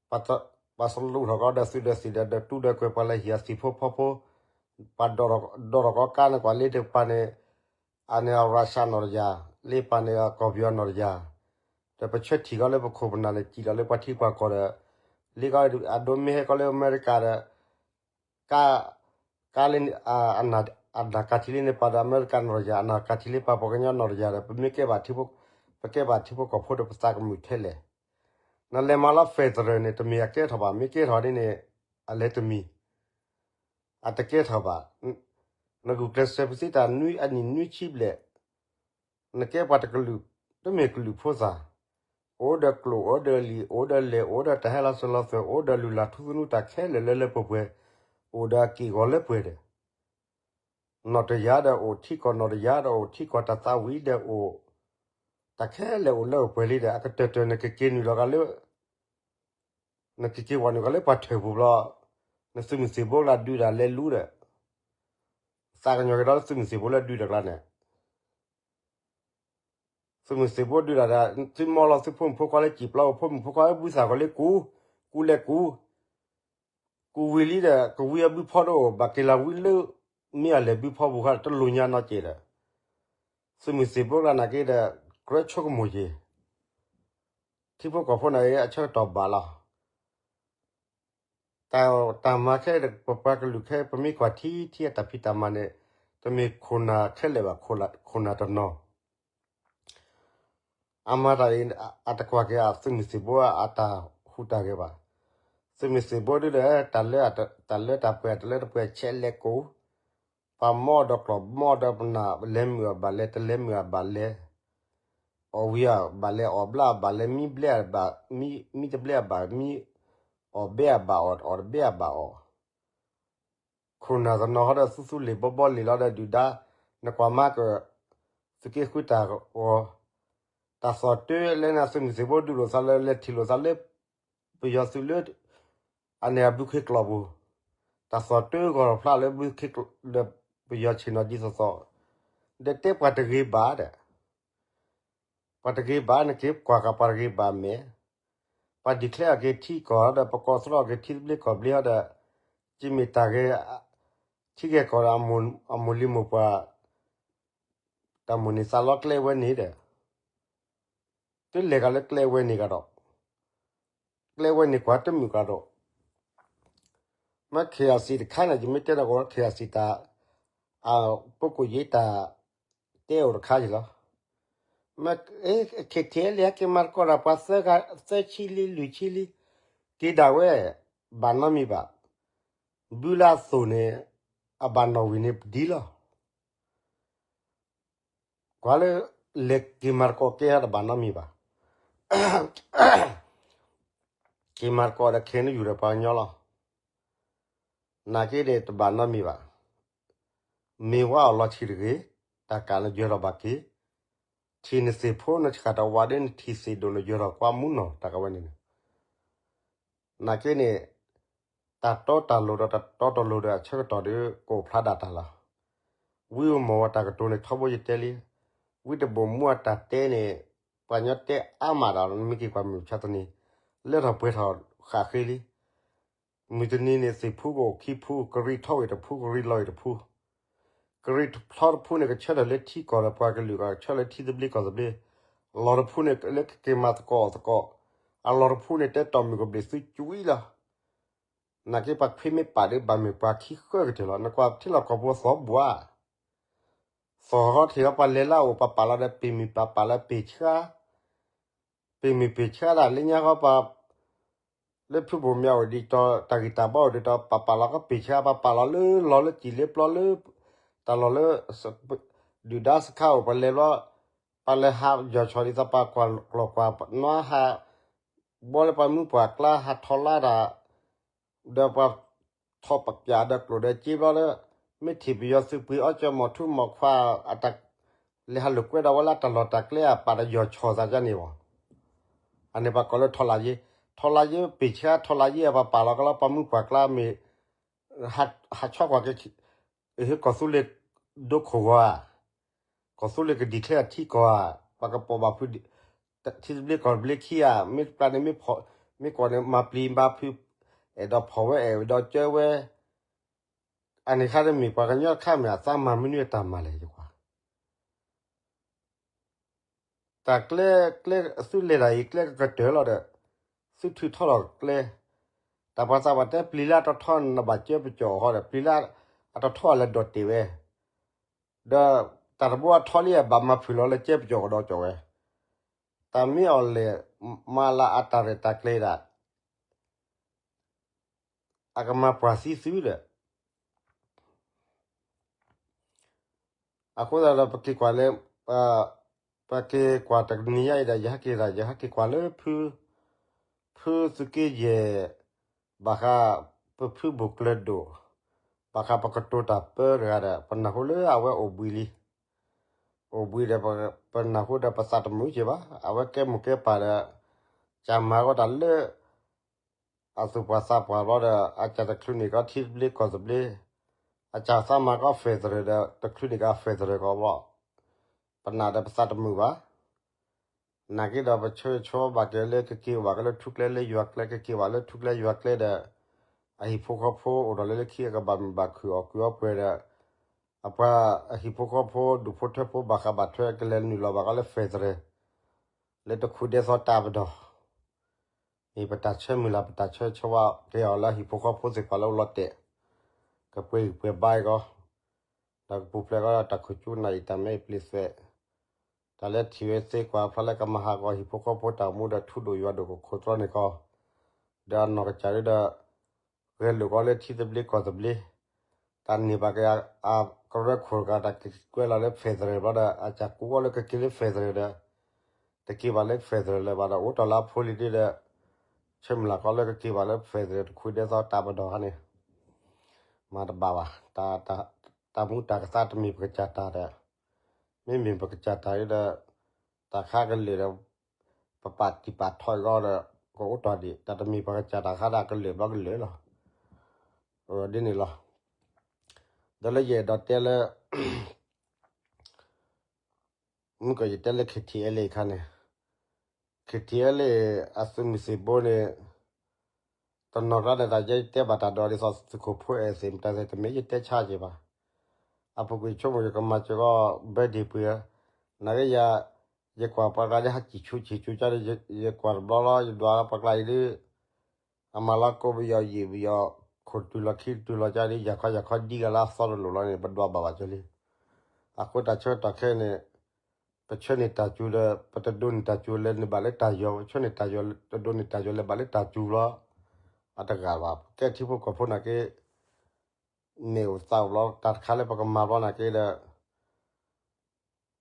ပှၤစလူးထီၣ်ကီးဒီးသုးဒီးသံၣ်ဒီး ဒီးတူၢ်ဒီးကွဲးပှၤလဲၤဟံၣ်အသံၣ်ဖိဖီဖိ, ပှၤဒိးထီၣ်ကီးကါန့ၣ် ကွၢ်လ့တကပၤန့ၣ် အန့ၣ်အရၢၡါနီၢ်တယၢ်, လ့ပၤန့ၣ်အကီၢ်ပယီၤနီၢ်တယၢ်, ဒီးပဆၢထံၣ်ကီးလၢပခိၣ်ပနၢ်န့ၣ် စံၣ်လီၤလၢပှၤထံပှၤကီၢ်ဒီး လ့ကီးအဒိမ့ၢ်ဟဲကီးလၢအမဲရကၤဒီး ကါ ကါလၢ အနၢ်ကၣ်ထံလံန့ၣ် ပာ်ဒီးအမဲရကၤနီၢ်တယၢ် အနၢ်ကၣ်ထံလံပာ်ပှၤကညီနီၢ်တယၢ်ဒီး ပမ့ၢ်ကဲဘၣ်ထံဖိ ပကဲဘၣ်ထံဖိကီၢ်ဖိဒီးပသးကမုာ်ထဲလဲၣ်. နလဲၤမၤလီၤ federal န့ၣ် တမ့ၢ်အကဲထီၣ်ဘၣ် မ့ၢ်ကဲထီၣ်ဒ်န့ၣ် အလဲၤတမံၤ အတကဲထီၣ်ဘၣ်. နဂုာ်ကျဲးစၢးပသံတၢ်နွံအနံၣ်နွံဆံဘျဲၣ်, နကဲပှၤတကလုာ် တမ့ၢ်ကလုာ်ဖိသၣ်, အိၣ်ဒီးကျိာ် အိၣ်ဒီးလံာ် အိၣ်ဒီးလဲၢ် အိၣ်ဒီးတၢ်ဟဲလီၤစၢၤလီၤသွဲၣ် အိၣ်ဒီးလုၢ်လၢ်ထူသနူတၢ်ခဲလၢာ်လၢလၢပှဲၤပှဲၤ, အိၣ်ဒီးအက့ၢ်ဂီၤလၢပှဲၤဒီး နီၢ်တယၢ်ဒီးအိၣ် ထံကီၢ်နီၢ်တယၢ်ဒီးအိၣ် ထံကီၢ်တၢ်သးဝံၤဒီးအိၣ်, တၢ်ခဲလၢာ်အိၣ်လၢပှဲၤပှဲၤလံဒီး အကတၢၢ်တၢၢ်နကက့ၤနုာ်လီၤဂၤလၢ နကက့ၤဝဲနုာ်ဂၤလၢပှၤထၢၣ်ပူၤဘျီ, နသုးမုၢ်သံၣ်ဘိလၢဒုးတၢ်လဲၤလူၤဒီး သးကညီၤက့ၤဒီးလၢသုးမုၢ်သံၣ်ဘိလၢဒုးတၢ်ကျါန့ၣ် သုးမုၢ်သံၣ်ဘိဒုးတၢ်ဒီး သုမီၢ်လီၤသုဖိမုၣ်ဖိခွါလၢစံၣ်ပျီ ဖိမုၣ်ဖိခွါဘုသၣ်ကီးလၢကူ, ကူလဲၤကူ, ကူဝံၤလံဒီး ကဝံအဘုဖီတအိၣ် ဘၣ်က့ၤလၢဝံလၢ မ့ၢ်အလဲၤဘုဖီပူၤခါတလိၣ်ညါနီတစဲးဒီး သုးမုၢ်သံၣ်ဘိကျါနာ်က့ဒီး ကြၢးဆိကမိၣ်က့ၤ ထံဖိကီၢ်ဖိန့ၣ်အဆၢကတီၢ်ဘၣ်လီၤ. တၢ်မၤခဲဒီး ပပှၤကလုာ်ခဲ ပမ့ၢ်ကွၢ်ထံထံအတၢ်ဖံးတၢ်မၤန့ၣ် တမ့ၢ်ခိၣ်နၢ်ခဲလၢာ်ဘၣ် ခိၣ်နၢ်တနီၤ အမၤတၢ်အံၤ အတကွၢ်က့ၤအသုးမုၢ်သံၣ်ဘိအတၢ်ဟူးတၢ်ဂဲၤဘၣ်. သုးမုၢ်သံၣ်ဘိဒုဒီး တၢ်လၢတၢ်ပှဲၤ တၢ်လၢတၢ်ပှဲၤဆဲးလဲၤကိး ပှၤမီၢ်ဒီးကျီၢ် မီၢ်ဒီးပနၢ် လဲၤမုာ်အဘၣ်လဲၤ တလဲၤမုာ်အဘၣ်လဲၤ အီၣ်ဝံၤအဘၣ်လဲၤ အီၣ်ဘျါအဘၣ်လဲၤ မံဘျဲအဘၣ် မံတဘျဲအဘၣ် မံအီၣ်ဘဲအဘၣ်အီၣ် အီၣ်တဘဲအဘၣ်အီၣ် ခိၣ်နၢ်တနီၤဟီဒီးသူသူလ့ၤဘီဘီလ့ၤလီၤဒီးဒုၣ်ဒါ နကွၢ်မၤက သုးက့ဃုတၢ်ဂီၤ တၢ်သီၣ်တၢၢ်လၢနသုးမုၢ်သံၣ်ဘိဒုးလိာ်သးလၢ လဲၤထံၣ်လိာ်သးလၢ ပယီၤသုးလၢ အန့ၣ်အဘုခ့ကျိာ်ပူၤ တၢ်သီၣ်တၢၢ်ဂီၤဖျါလၢဘုခ့ကျိာ် ဒီးပယီၤဆ့ၣ်နီၤဒ်သိးသိး ဒီးတဲပှၤတဂ့ၤဘၣ်ဒီး ပှၤတဂ့ၤဘၣ် နက့ၤကွၢ်က့ၤပှၤတဂ့ၤဘၣ်မဲာ် ပှၤ declare အီၤက့ၤထံကီၢ်ဒီး ပကီၢ်သရီၣ်က့ၤထံသဘျ့ကီၢ်ဘျ့ဟီဒီး ကမ့ၢ်တၢ်ဂ့ၤ ထံဂ့ၢ်ကီၢ်ဒီး အမိၢ်လံၤမိၢ်ပှၢ် တၢ်မိၣ်န့ၢ်သးလီကျဲဝဲန့ၣ်ဒီး တလဲၤကလၢကျဲဝဲန့ၣ်ကဒီး ကျဲဝဲန့ၣ်ကွၢ်တမုာ်ကဒီး မ့ၢ် KIC တခါန့ၣ် ယမ့ၢ်တဲနၤကီး KIC တၢ် အပကိၣ်ယ့တၢ် တဲအိၣ်တခါယံၤလီၤ. မ့ၢ် KTLA က့ၤမၤသကိးတၢ်ပှၤသၢဆံလံ လွံၢ်ဆံလံ က့ၤဒၣ်ဝဲ ဘၣ်နီတမံၤဘၣ်. ဘုလၢအသိၣ်န့ၣ် အဘၣ်နီၣ်ဝံၤန့ၣ်ဒ်လီၤ ကွၢ်လၢ လဲၤက့ၤမၤသကိးကဲတဘၣ်နီတမံၤဘၣ်. က့ၤမၤသကိးဒီး KNU ဒီးပှၤကညီလီၤ. နာ်က့န့ၣ်တဘၣ်နီတမံၤဘၣ်. မ့ၢ်ဝဲအီၤလီၤထံတဂ့ၤ, တၢ်ကးနယၢၤထီၣ်ဘၣ်က့ၤ, ထံၣ်နသ့ၣ်ဖိနဆှၣ်တဝးဒီးနထံၣ်သ့ၣ်ဒိၣ်နယၢၤထီၣ်ကွၢ်မူနီၢ် တၢ်ကဝဲန့ၣ်န့ၣ် နာ်က့န့ၣ် တၢ်တီတၢ်လိၤဒီးတၢ်တီတၢ်လိၤဒီးအဆၢကတီၢ်ဒီး ကအိၣ်ဖျါဒၣ်တၢ်လီၤ. ဝံအိၣ်မီၢ်ဝဲတၢ်ကတိၤန့ၣ် ထီဘိယတဲလံ, ဝံတဘိၣ်မူအတၢ်တဲန့ၣ် ပှၤညီတဲအါမးဒီး နမ့ၢ်က့ၤကွၢ်မုၢ်မဆါတနံၤ လၢထီၣ်ပှဲၤထီၣ်ဃာ်ဃ့လံ. မုၢ်တနံၤန့ၣ် သ့ၣ်ဖူကအိၣ်ခံဖူ, ကရံၣ်ထီၣ်ဝံၤတဖူ, ကရံၣ်လီၤဝံၤတဖူ, ကရံၣ်ဖျီတဖူန့ၣ် ကဆၢထၢၣ်လၢထံကီၢ်ဒီးပှၤကလုာ်ကီၢ် ကဆၢလၢထံသဘျ့ကီၢ်သဘျ့, လီၤတဖူန့ၣ် လၢကက့ၤမၤသကိးအီၣ်သကိး, အလီၤတဖူန့ၣ် တဲတီၢ်မုၢ်ကဘျံးသုကွံလီၤ. နာ်က့ပှၤခွ့မ့ၢ်ပာ်ဒီး ဘၣ်မ့ၢ်ပှၤခံဃၢကတၢၢ်လီၤ. နကွၢ်ထံလီၢ်ကီၢ်ပူၤအသီဘှါ, သီၣ်ဟီထံးဟီပှၤလဲၤလၢအအိၣ် ပှၤပာ်လီၤဒီး ပ့ၢ်မုၢ်ပာ်ပာ်လၢပ့ၢ်ဆှါ, ပ့ၢ်မုၢ်ပ့ၢ်ဆှါဒၣ်လၢညါဃီပှၤ လၢဖုဘိၣ်မၠးအိၣ်ဒ်သိး တၢ်ဂံၢ်တၢ်ဘါအိၣ်ဒ်သိး ပှၤပာ်လီၤကပ့ၢ်ဆှါ, ပှၤပာ်လီၤလၢလီၢ်လၢစံၣ်လၢပျီလၢ တၢ်လီၢ်လၢ ဒုၣ်ဒါစခါအိၣ် ပှၤလဲၤဘျီ ပှၤလဲၤဟးယီၢ်ဆီၣ်ဒ်သိးပှၤကွၢ်ကျီၢ်ကွၢ်နွါဟး ဘီလၢပှၤမုၢ်ပှၢ်ကျါဟးထီၣ်လါတၢ် ဒီးပှၤထီၣ်ပပျၢ်ဒီးကျိၣ်ဒီးစ့ဘျီလၢ မ့ၢ်ထံၣ်ပယီၤသုးပှ့ၤအီၣ်ကၠီမီၢ်ထူမီၢ်ခွါ အတၢ်လဲၤဟးလိာ်ကွဲဒီးဝဲလၢတၢ်လီၢ်တၢ်ကျဲအပာ်ဒီးယီၢ်ဆီၣ်သးန့ၣ်ဘၣ်. အန့ၣ်ပှၤကိးလၢထီၣ်လၢယ့, ထီၣ်လၢယ့ပ့ၢ်ဆှါ ထီၣ်လၢယ့အပှၤပာ်လီၤကလီပှၤမုၢ်ပှၢ်ကျါမ့ၢ် ဟးဆီၣ်ကွၢ်က့ၤ ဟ့ၣ်ကီၢ်သူလ့ၤဒိခိၣ်ဂီၤဧါ, ကီၢ်သူလ့ၤကဒံၣ်ချဲအထံကီၢ်ဧါ, ပှၤကပိာ်ဘၣ်ဖု ထံသဘျ့ကီၢ်သဘျ့ခံဧါ, မ့ၢ်တပျၢ်န့ၣ် မ့ၢ်ကွၢ်န့ၣ် မၤပျံၤမၤဖုး အဲၣ်ဒိးဖီၣ်ဝဲအဲၣ်ဒိးကၢဝဲ, အန့ၣ်ခါတမ့ၢ်ပှၤကညီတခါမ့ၢ်အသးမၤမနုၤအတၢ်မၤလဲၣ်ယကွၢ် တၢ်ကျဲ ကျဲ သုလဲၤတၢ်အံၤ ကျဲကကတၢၢ်လီၤဒီး သုထုးထီၣ်လီၤကျဲ, တၢ်ပှၤသးပှၢ်တဲပျံၤလၢအတထီနဘၣ်ကၢပကၠီၣ်အီၤဃီဒီး ပျံၤလၢအတထီအလဲၤဒိးတ့ၢ်ဝဲ, ဒီးတၢ်တဘိအထီလံအဘၣ်မၤဖုၣ်လီၤလၢကၢပကၠီၣ်ကဒီးကၠီၣ်ဝဲ, တၢ်မ့ၢ်အီၤလဲၣ် မၤလၢအတၢ်ရဲၣ်တၢ်ကျဲၤဒၣ် အကမၤပှၢ်သံသုဒီး အဃိသတးဒီးပက့ၤကွၢ်လၢ ပက့ၤကွၢ်တနံၤညါအံၤဒီး ယဟဲက့ၤဒၣ် ယဟဲက့ၤကွၢ်လၢဖု ဖုသုးက့ယဲၢ် ဘၣ်ဃး ပဖုဘိၣ်ကျၢၤဒိၣ် ဘၣ်ဃးပကတိၤတၢ်ပၢတဂၤဒီး ပနၢ်ဟူလၢအဝဲအိၣ်ဘှံးလံ အိၣ်ဘှံးဒီး ပနၢ်ဟူဒီးပသးတမုာ်က့ၤဘၣ် အဝဲကဲမိၢ်ကဲပၢ်ဒီး ကမၤဂီၢ်တၢ်လၢ အသူၣ်ပှၢ်သးပှၢ်ဘျီဒီး အကၢ်တချုးန့ၢ်ကီးထံသဘျ့ကီၢ်သဘျ့, အကၢ်သးမၤကီး federal ဒီး တချုးန့ၢ်ကီး federal ကီးဘျီ, ပနၢ်ဒီးပသးတမုာ်ဘၣ်. နာ်က့ဒီးပဆၢဂ့ၤဆၢဝါဘၣ်က့ၤလၢကက့ၤဘၣ်က့ၤလၢထူကျဲလၢယွၤကျဲ ကက့ၤဘၣ်လၢထူကျဲယွၤကျဲဒီး အဟံၣ်ဖိဃီဖိအိၣ်ဒီးလၢလၢခံအကဘၣ်မုာ်ဘၣ်ခုၣ်အီၣ်ကုၢ်အီပှဲၤဒီး အပှၤအဟံၣ်ဖိဃီဖိဒူၣ်ဖိထၢဖိဘၣ်ဃးဘၣ်ထွဲကလဲၤနုာ်လီၤဘၣ်ကီးလၢ federal လၢတခူးဒဲသီတၢ်ပဒီၢ် မ့ၢ်ပတၢ်ဆၢမုၢ်လၢ် ပတၢ်ဆၢဂ့ၤဆၢဝါက့ၤအီၤလၢအဟံၣ်ဖိဃီဖိသ့ၣ်တဖၣ်လၢအိၣ်လီၤတဲာ် ကပှဲၤဂံၢ်ပှဲၤဘါအံၤကီး, ဒီးကပူၤဖျဲးကီးဒီးတၢ်ခိၣ်ကၠူနၢ်အံၤတၢ်မဲအံၤပျံၤသွဲး, တၢ်လၢထံၣ်ဝဲသ့ကွၢ်ဖျါလၢကမၤဟးဂီၤဟံၣ်ဖိဃီဖိတၢ်အိၣ်မူဒီးထူဒိၣ်ယွၤဒိၣ်ကခိၣ်တြီန့ၣ်ကီး, ဒီးအနီၢ်ကစၢ်ဒၣ်ဒီး ဂဲၤလိာ်ကီးလၢထံသဘျ့ကီၢ်သဘျ့, တၢ်န့ၢ်ဘၣ်က့ၤအကရၢခိၣ်တဂၤ တၢ်က့ၤကွဲးလီၤလၢ federal ဘျီဒီး အကစၢ်ကူဝဲလၢကက့ၤလၢ federal ဒီး တက့ၤဘၣ်လၢ federal လၢၤဘၣ်ဒီး အိၣ်တ့ၢ်လၢအဖိလံၤဒ်ဒီး ဆၢမုၢ်လၢ်ကီးလၢကက့ၤဘၣ်လၢ federal တခူးဒဲသီတၢ်ပဒီၢ်ဟါန့ၣ် မၤတဘၣ်ဘၣ်, တၢ်မူတၢ်ကသါတမ့ၢ်ပကစၢ်တၢ်ဒီး မ့မ့ၢ်ပကစၢ်တၢ်ဒီး တၢ်ခါကလုာ်ဒီး ပပာ်တံၢ်ပာ်ထီၣ်အဂီၢ်ဒီး ကအိၣ်တ့ၢ်ဒံး တၢ်တမ့ၢ်ပကစၢ်တၢ်ခါဒၣ်ကလုာ်ဘျီကလုာ်လီၤ. ဒ်န့ၣ်လီၤ. ဒီးလၢယအဲၣ်ဒိးတဲလၢ မုၢ်ကီၢ်ယတဲလၢ KTLA အခါန့ၣ် KTLA အသုးမုၢ်သံၣ်ဘိန့ၣ် တနီၤကျါန့ၣ် တၢ်ယဲယတဲဘၣ်တၢ်ဒီးဒ်သိးသုးခိၣ်ဖိအဲၣ်သ့ၣ်မတၤသ့ၣ် တမ့ၢ်ယတဲဆါက့ၤဘၣ်. အပူၤကွံာ်ဆိကမိၣ်ယကမၤစၢၤကီး ဘၢဒ့ၣ်ပှ့ၤ, နာ်က့ယၤ ယကွၢ်ပှၤကျါဒ်ဟးစံၣ်ဆူဆံၣ်ဆူကါဒီး ယကွၢ်တဘျီလီၤ ယဒွးလီၤပှၤကျါအံၤဒ် အမၤလီၤကိးပယီၤယံာ်ပယီၤ ခိၣ်တုၤလီၤခံတုၤလီၤကါဒ် ယၤခီယၤခီဒ်ဂၤလၢအသီတလိာ်လီၤန့ၣ် ပဒွးဘၣ်ဘၣ်ကၢလံ. အဃိတၢ်ဆၢကတီၢ်ခဲအံၤန့ၣ် ပဆၢန့ၢ်တၢ်စူၤဒီး ပတဒိးန့ၢ်တၢ်စူၤလဲၤန့ၢ်ဘၣ်လၢတၢ်ယီၤ ပဆၢန့ၢ်တၢ်ယီၤ တဒိးန့ၢ်တၢ်ယီၤလဲၤဘၣ်လၢတၢ်စူၤလီၤ. အတဂၤဘၣ် ပကဲထံဖိကီၢ်ဖိနာ်က့ မ့ၢ်အိၣ်သးအိၣ်လီၤ တၢ်တခါလၢပကမၤဘျီနာ်က့ဒီး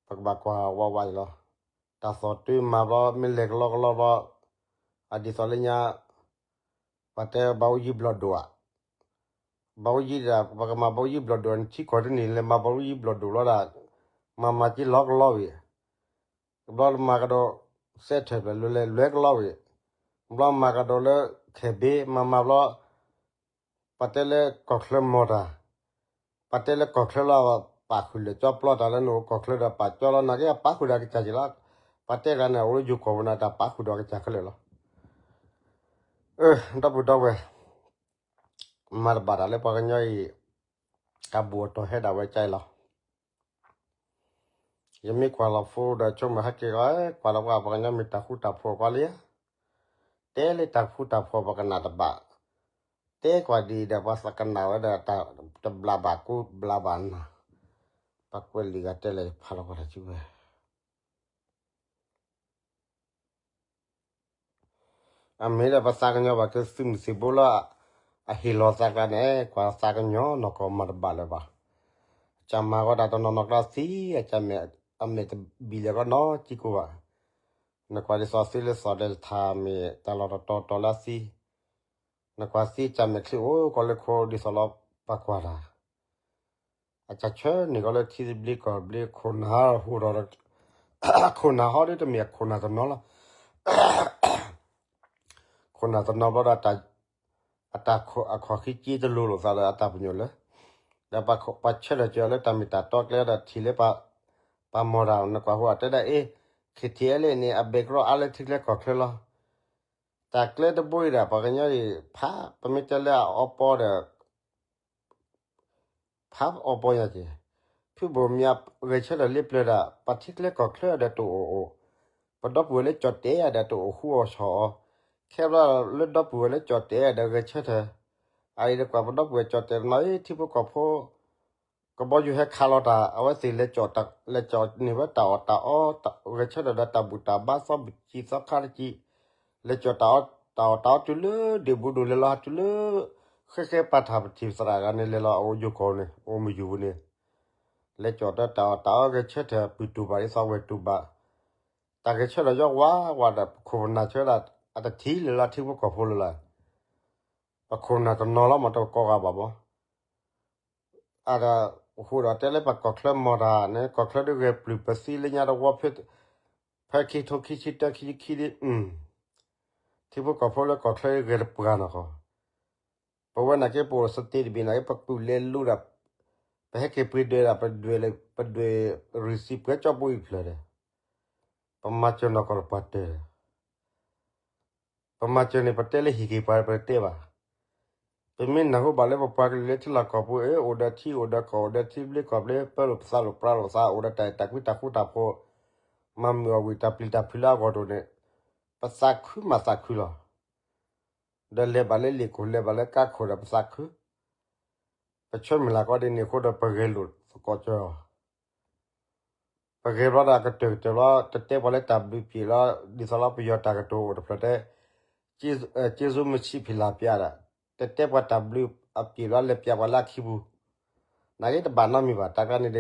ပကဘၣ်ကွၢ်ဝးဝးအံၤလီၤ. တၢ်သီၣ်တုၤမၤဘျီ မ့ၢ်လဲၤကလီကလီဘျီ အဒ်သိးလၢညါ ပှၤတဲဘၣ်အိၣ်ယံၤဘျီၣ်ဒိၣ်ဧါ. ဘၣ်အိၣ်ယံၤဒၣ် ပကမၤဘၣ်အိၣ်ယံၤဘျီၣ်ဒိၣ် ထံကီၢ်တနံၣ်လဲၤမၤဘၣ်အိၣ်ယံၤဘျီၣ်ဒိၣ်လီၤဒၣ် မၤမၤက့ၤလီၤကလီဝံၤ ဘျီမၤကဒီး စဲးထၢၣ်ဖျၢၣ်လၢလဲၤလွဲကလီဝံၤ ဘျီမၤကဒီးလၢ ခဲဘ့ မၤမၤဘျီ ပှၤတဲလၢကီၢ်ချၢမီၤတၢ်, ပှၤတဲလၢကီၢ်ချၢလီၤ ပာ်ဃုာ်လၢာ်ကၠီပျီတၢ်လၢနအိၣ်ကီၢ်ချၢဒီးပာ်ကၠီလီၤ နာ်က့အပာ်ဃုာ်ဒီးကစၢ်က့ၤလီၤ, ပှၤတဲဂၤန့ၣ် အိၣ်လၢယိၤကီၢ်ပူၤန့ၣ် တၢ်ပာ်ဃုာ်ဒီးကစၢ်ခဲလၢာ်လီၤ. ဒီပုၢ်ဒီဝဲၢ်, မၤတဘၣ်တၢ်လၢပှၤကညီအံၤ, တၢ်ဘူၣ်အတီၢ်ဟဲဒၣ်ဝဲကၢအံၤလီၤ. ယမ့ၢ်ကွၢ်လီၤဖိဒီးဆိကမိၣ်ဟဲက့ၤဂီၤ ကွၢ်လီၤပှၤ ပှၤကညီမ့ၢ်တၢ်ဃူတၢ်ဖိးကွၢ်လံဧါ, တဲလၢတၢ်ဃူတၢ်ဖိးပှၤကနၣ်တဘၣ်, တဲကွၢ်ဒ်အံၤဒီး ပှၤသးကနၣ်ဝဲဒီးတၢ်တဘျးဘၣ်ကူဘျးဘၣ်နၤ, ပှၤကွဲးလံာ်ဂၤတဲလၢဖးလီၤပှၤတၢ်စုဝဲ အမ့ၢ်ဒီးပသးကညီၤဘၣ်က့ၤသုးမုၢ်သံၣ်ဘိလၢ အဟ့ၣ်လီၤသးကျါန့ၣ် ကွၢ်သးကညီၤနီၢ်ကီၢ်မၤတဘၣ်လၢၤဘၣ်. ကမၤဂီၤတၢ်တနီၤနီၤကျါသံ အမဲာ်တဘံၣ်လၢၤကီးနီတစဲးကိးဘၣ်. နကွၢ်ဒ်သိးသံလၢသီၣ်ဒဲးတထါမ့ၢ်တၢ်လီၢ်တတီၤတီၤလၢသံ, နကွၢ်သံကမဲာ်ချံအိၣ်ကီးလၢခိဒ်သိးလၢပှၤကွၢ်တၢ် အတၢ်ဆၢန့ၢ်ကီးလၢထံသဘျ့ကီၢ်သဘျ့ ခိၣ်နၢ်ဟီၣ်ဒီး ခိၣ်နၢ်ဟီၣ်ဒ်တမ့ၢ်အခိၣ်နၢ်တနီၤလီၤ. ခိၣ်နၢ်တနီၤဘျီဒီး အတၢ်အခီၣ်ဃံက့တလိၤလိာ်သးဒီးအတၢ်ပညိၣ်လၢ, ဒီးပှၤဆၢထၢၣ်က့ၤအီၤလၢတၢ်မ့ၢ်တၢ်တီကျဲဒီးထံၣ်လၢပှၤမီၤတၢ် နကွၢ်ဃိအတဲဒၣ်အ့ၣ် ခ့ထံအဲလ့ၣ်န့ၣ် အဘဲကရီအါလၢထံကျဲကီၢ်ချၢလီၤ. တၢ်ကျဲတဘိအံၤဒၣ် ပှၤကညီအံၤဖး ပမ့ၢ်တဲလၢအအီပီဒီး ဖးအီပီညါက့ၤ, ဖုဘိၣ်မၠးဂဲၤဆၢထၢၣ်လ့ပျၢၤဒၣ် ပှၤထံကျဲကီၢ်ချၢဒီးတအိၣ်အိၣ်, ပဒီပုၢ်ဝဲၢ်လၢကၠီၣ်တဲာ်ဒီးတအိၣ်ဃူအီၣ်ဆီၣ်အီၤ, ခဲဘျီလၢဒီပုၢ်ဝဲၢ်လၢကၠီၣ်တဲာ်ဒီးဂဲၤဆၢထၢၣ်, အအံၤဒီးကွၢ်ပဒီပုၢ်ဝဲၢ်ကၠီၣ်တဲာ်တနီၤအံၤ ထံဖိကီၢ်ဖိ ကဘီယူၤဟဲခးလီၤတၢ် အဝဲသ့ၣ်လဲၤကၠီၣ်န့ၢ်ဝဲတၢ်အီၣ်တၢ်အီ ဂဲၤဆၢထၢၣ်ဒီးတၢ်ဘူၣ်တၢ်ဘါသီဘုၣ်ကံသီခါတကံ, လဲၤကၠီၣ်တၢ်အီၣ်တၢ်အီတုၤလၢဒ့ၣ်ဘူးဒိၣ်လဲၤလီၤဟးတုၤလၢ ဃဲဃဲပာ်ထၣ်ပထံၣ်ပသရၣ်ဂၤန့ၣ်လဲၤလီၤအအိၣ်ယိၤကီၢ်န့ၣ် အိၣ်မုၢ်ယူၤပူၤန့ၣ်, လဲၤကၠီၣ်တၢ်တၢ်အီၣ်တၢ်အီဂဲၤဆၢထၢၣ်ပုၢ်တူၢ်ဘၣ်ဒ်သိးဝဲၢ်တူၢ်ဘၣ်, တၢ်ဂဲၤဆၢထၢၣ်ယီဝါဝါဒီးပခိၣ်ပနၢ်ဆၢဒၣ် အတထံၣ်လၢၤလၢထံဖိကီၢ်ဖိလၢၤလၢ ပခိၣ်ပနၢ်တနီၤလီၤမးတကီဂၤဘၣ်မး အဃိဒီးတဲလၢပှၤကီၢ်ချၢမီၤတၢ်န့ၣ် ကီၢ်ချၢဒ်ဂဲၤပျုၢ်ပသံလၢညါတဝီ ဖဲခံထိခံဆံတၢခံဆံခံဒ်, ထံဖိကီၢ်ဖိလၢကီၢ်ချၢဂဲၤတပှၤနီၢ်ကီၢ်, ပဝဲနာ်က့ပအိၣ်စတ့တဘ့ၣ်နာ်က့ ပကူၣ်လဲၤလူၤဒီး ပဟဲက့ၤပှ့ၤဒွဲၣ်ဒီး ပဒွဲၣ်ရံၣ်စံးပှဲၤကၠီပူအံၤဖျၢၣ်ဒီး ပမၤစၢၤနီၢ်ကီၢ်တပှၤတၢၢ် ပမၤစၢၤန့ၣ် ပတဲလၢဟ့ၣ်က့ၤပှၤပတဲဘၣ်. ပမ့ၢ်နၢ်ဟူဘၣ်လၢပပှၤကလုာ်လၢထံလီၢ်ကီၢ်ပူၤ အ့ၣ် အိၣ်ဒီးထံအိၣ်ဒီးကီၢ်အိၣ်ဒီးထံသဘျ့ကီၢ်သဘျ့ ပၢလိာ်ပသးလိာ်ပြးလိာ်သး အိၣ်ဒီးတၢ်အဲၣ်တၢ်ကွံတၢ်ဃူတၢ်ဖိး မၤမုာ်အီၣ်ဝံၣ်တၢ်ပျံၤတၢ်ဖုးလၢအဂီၢ်တအိၣ်န့ၣ် ပသးခုမးသးခုလီၤ. ဒီးလဲၤဘၣ်လၢလ့ၣ်ခိၣ် လဲၤဘၣ်လၢကါခိၣ်ဒီးပသးခု ပဆၢမုၢ်လၢ်ကီးဒ်န့ၣ်အဃိဒီး ပဂဲၤလိာ်သကိးကၢအီၤ ပဂဲၤဘျီဒီးအကတၢၢ်ကတၢၢ်ဘျီ တတဲပှၤလၢတၢ်ဘျုးပျံၤလီၤ ဒ်သိးလီၤပယီၤတၢ်ကတိၤအိၣ်တဖျၢၣ်တဲ ကျေးဇူးမရှိ ဖီလာ်ပြ ဒီး တတဲပှၤတၢ်ဘျုးအပျံၤလီၤ လဲၤပြပှၤလၢအခံပူၤ နာ်က့တဘၣ်နီတမံၤဘၣ် တၢ်ကျါန့ၣ်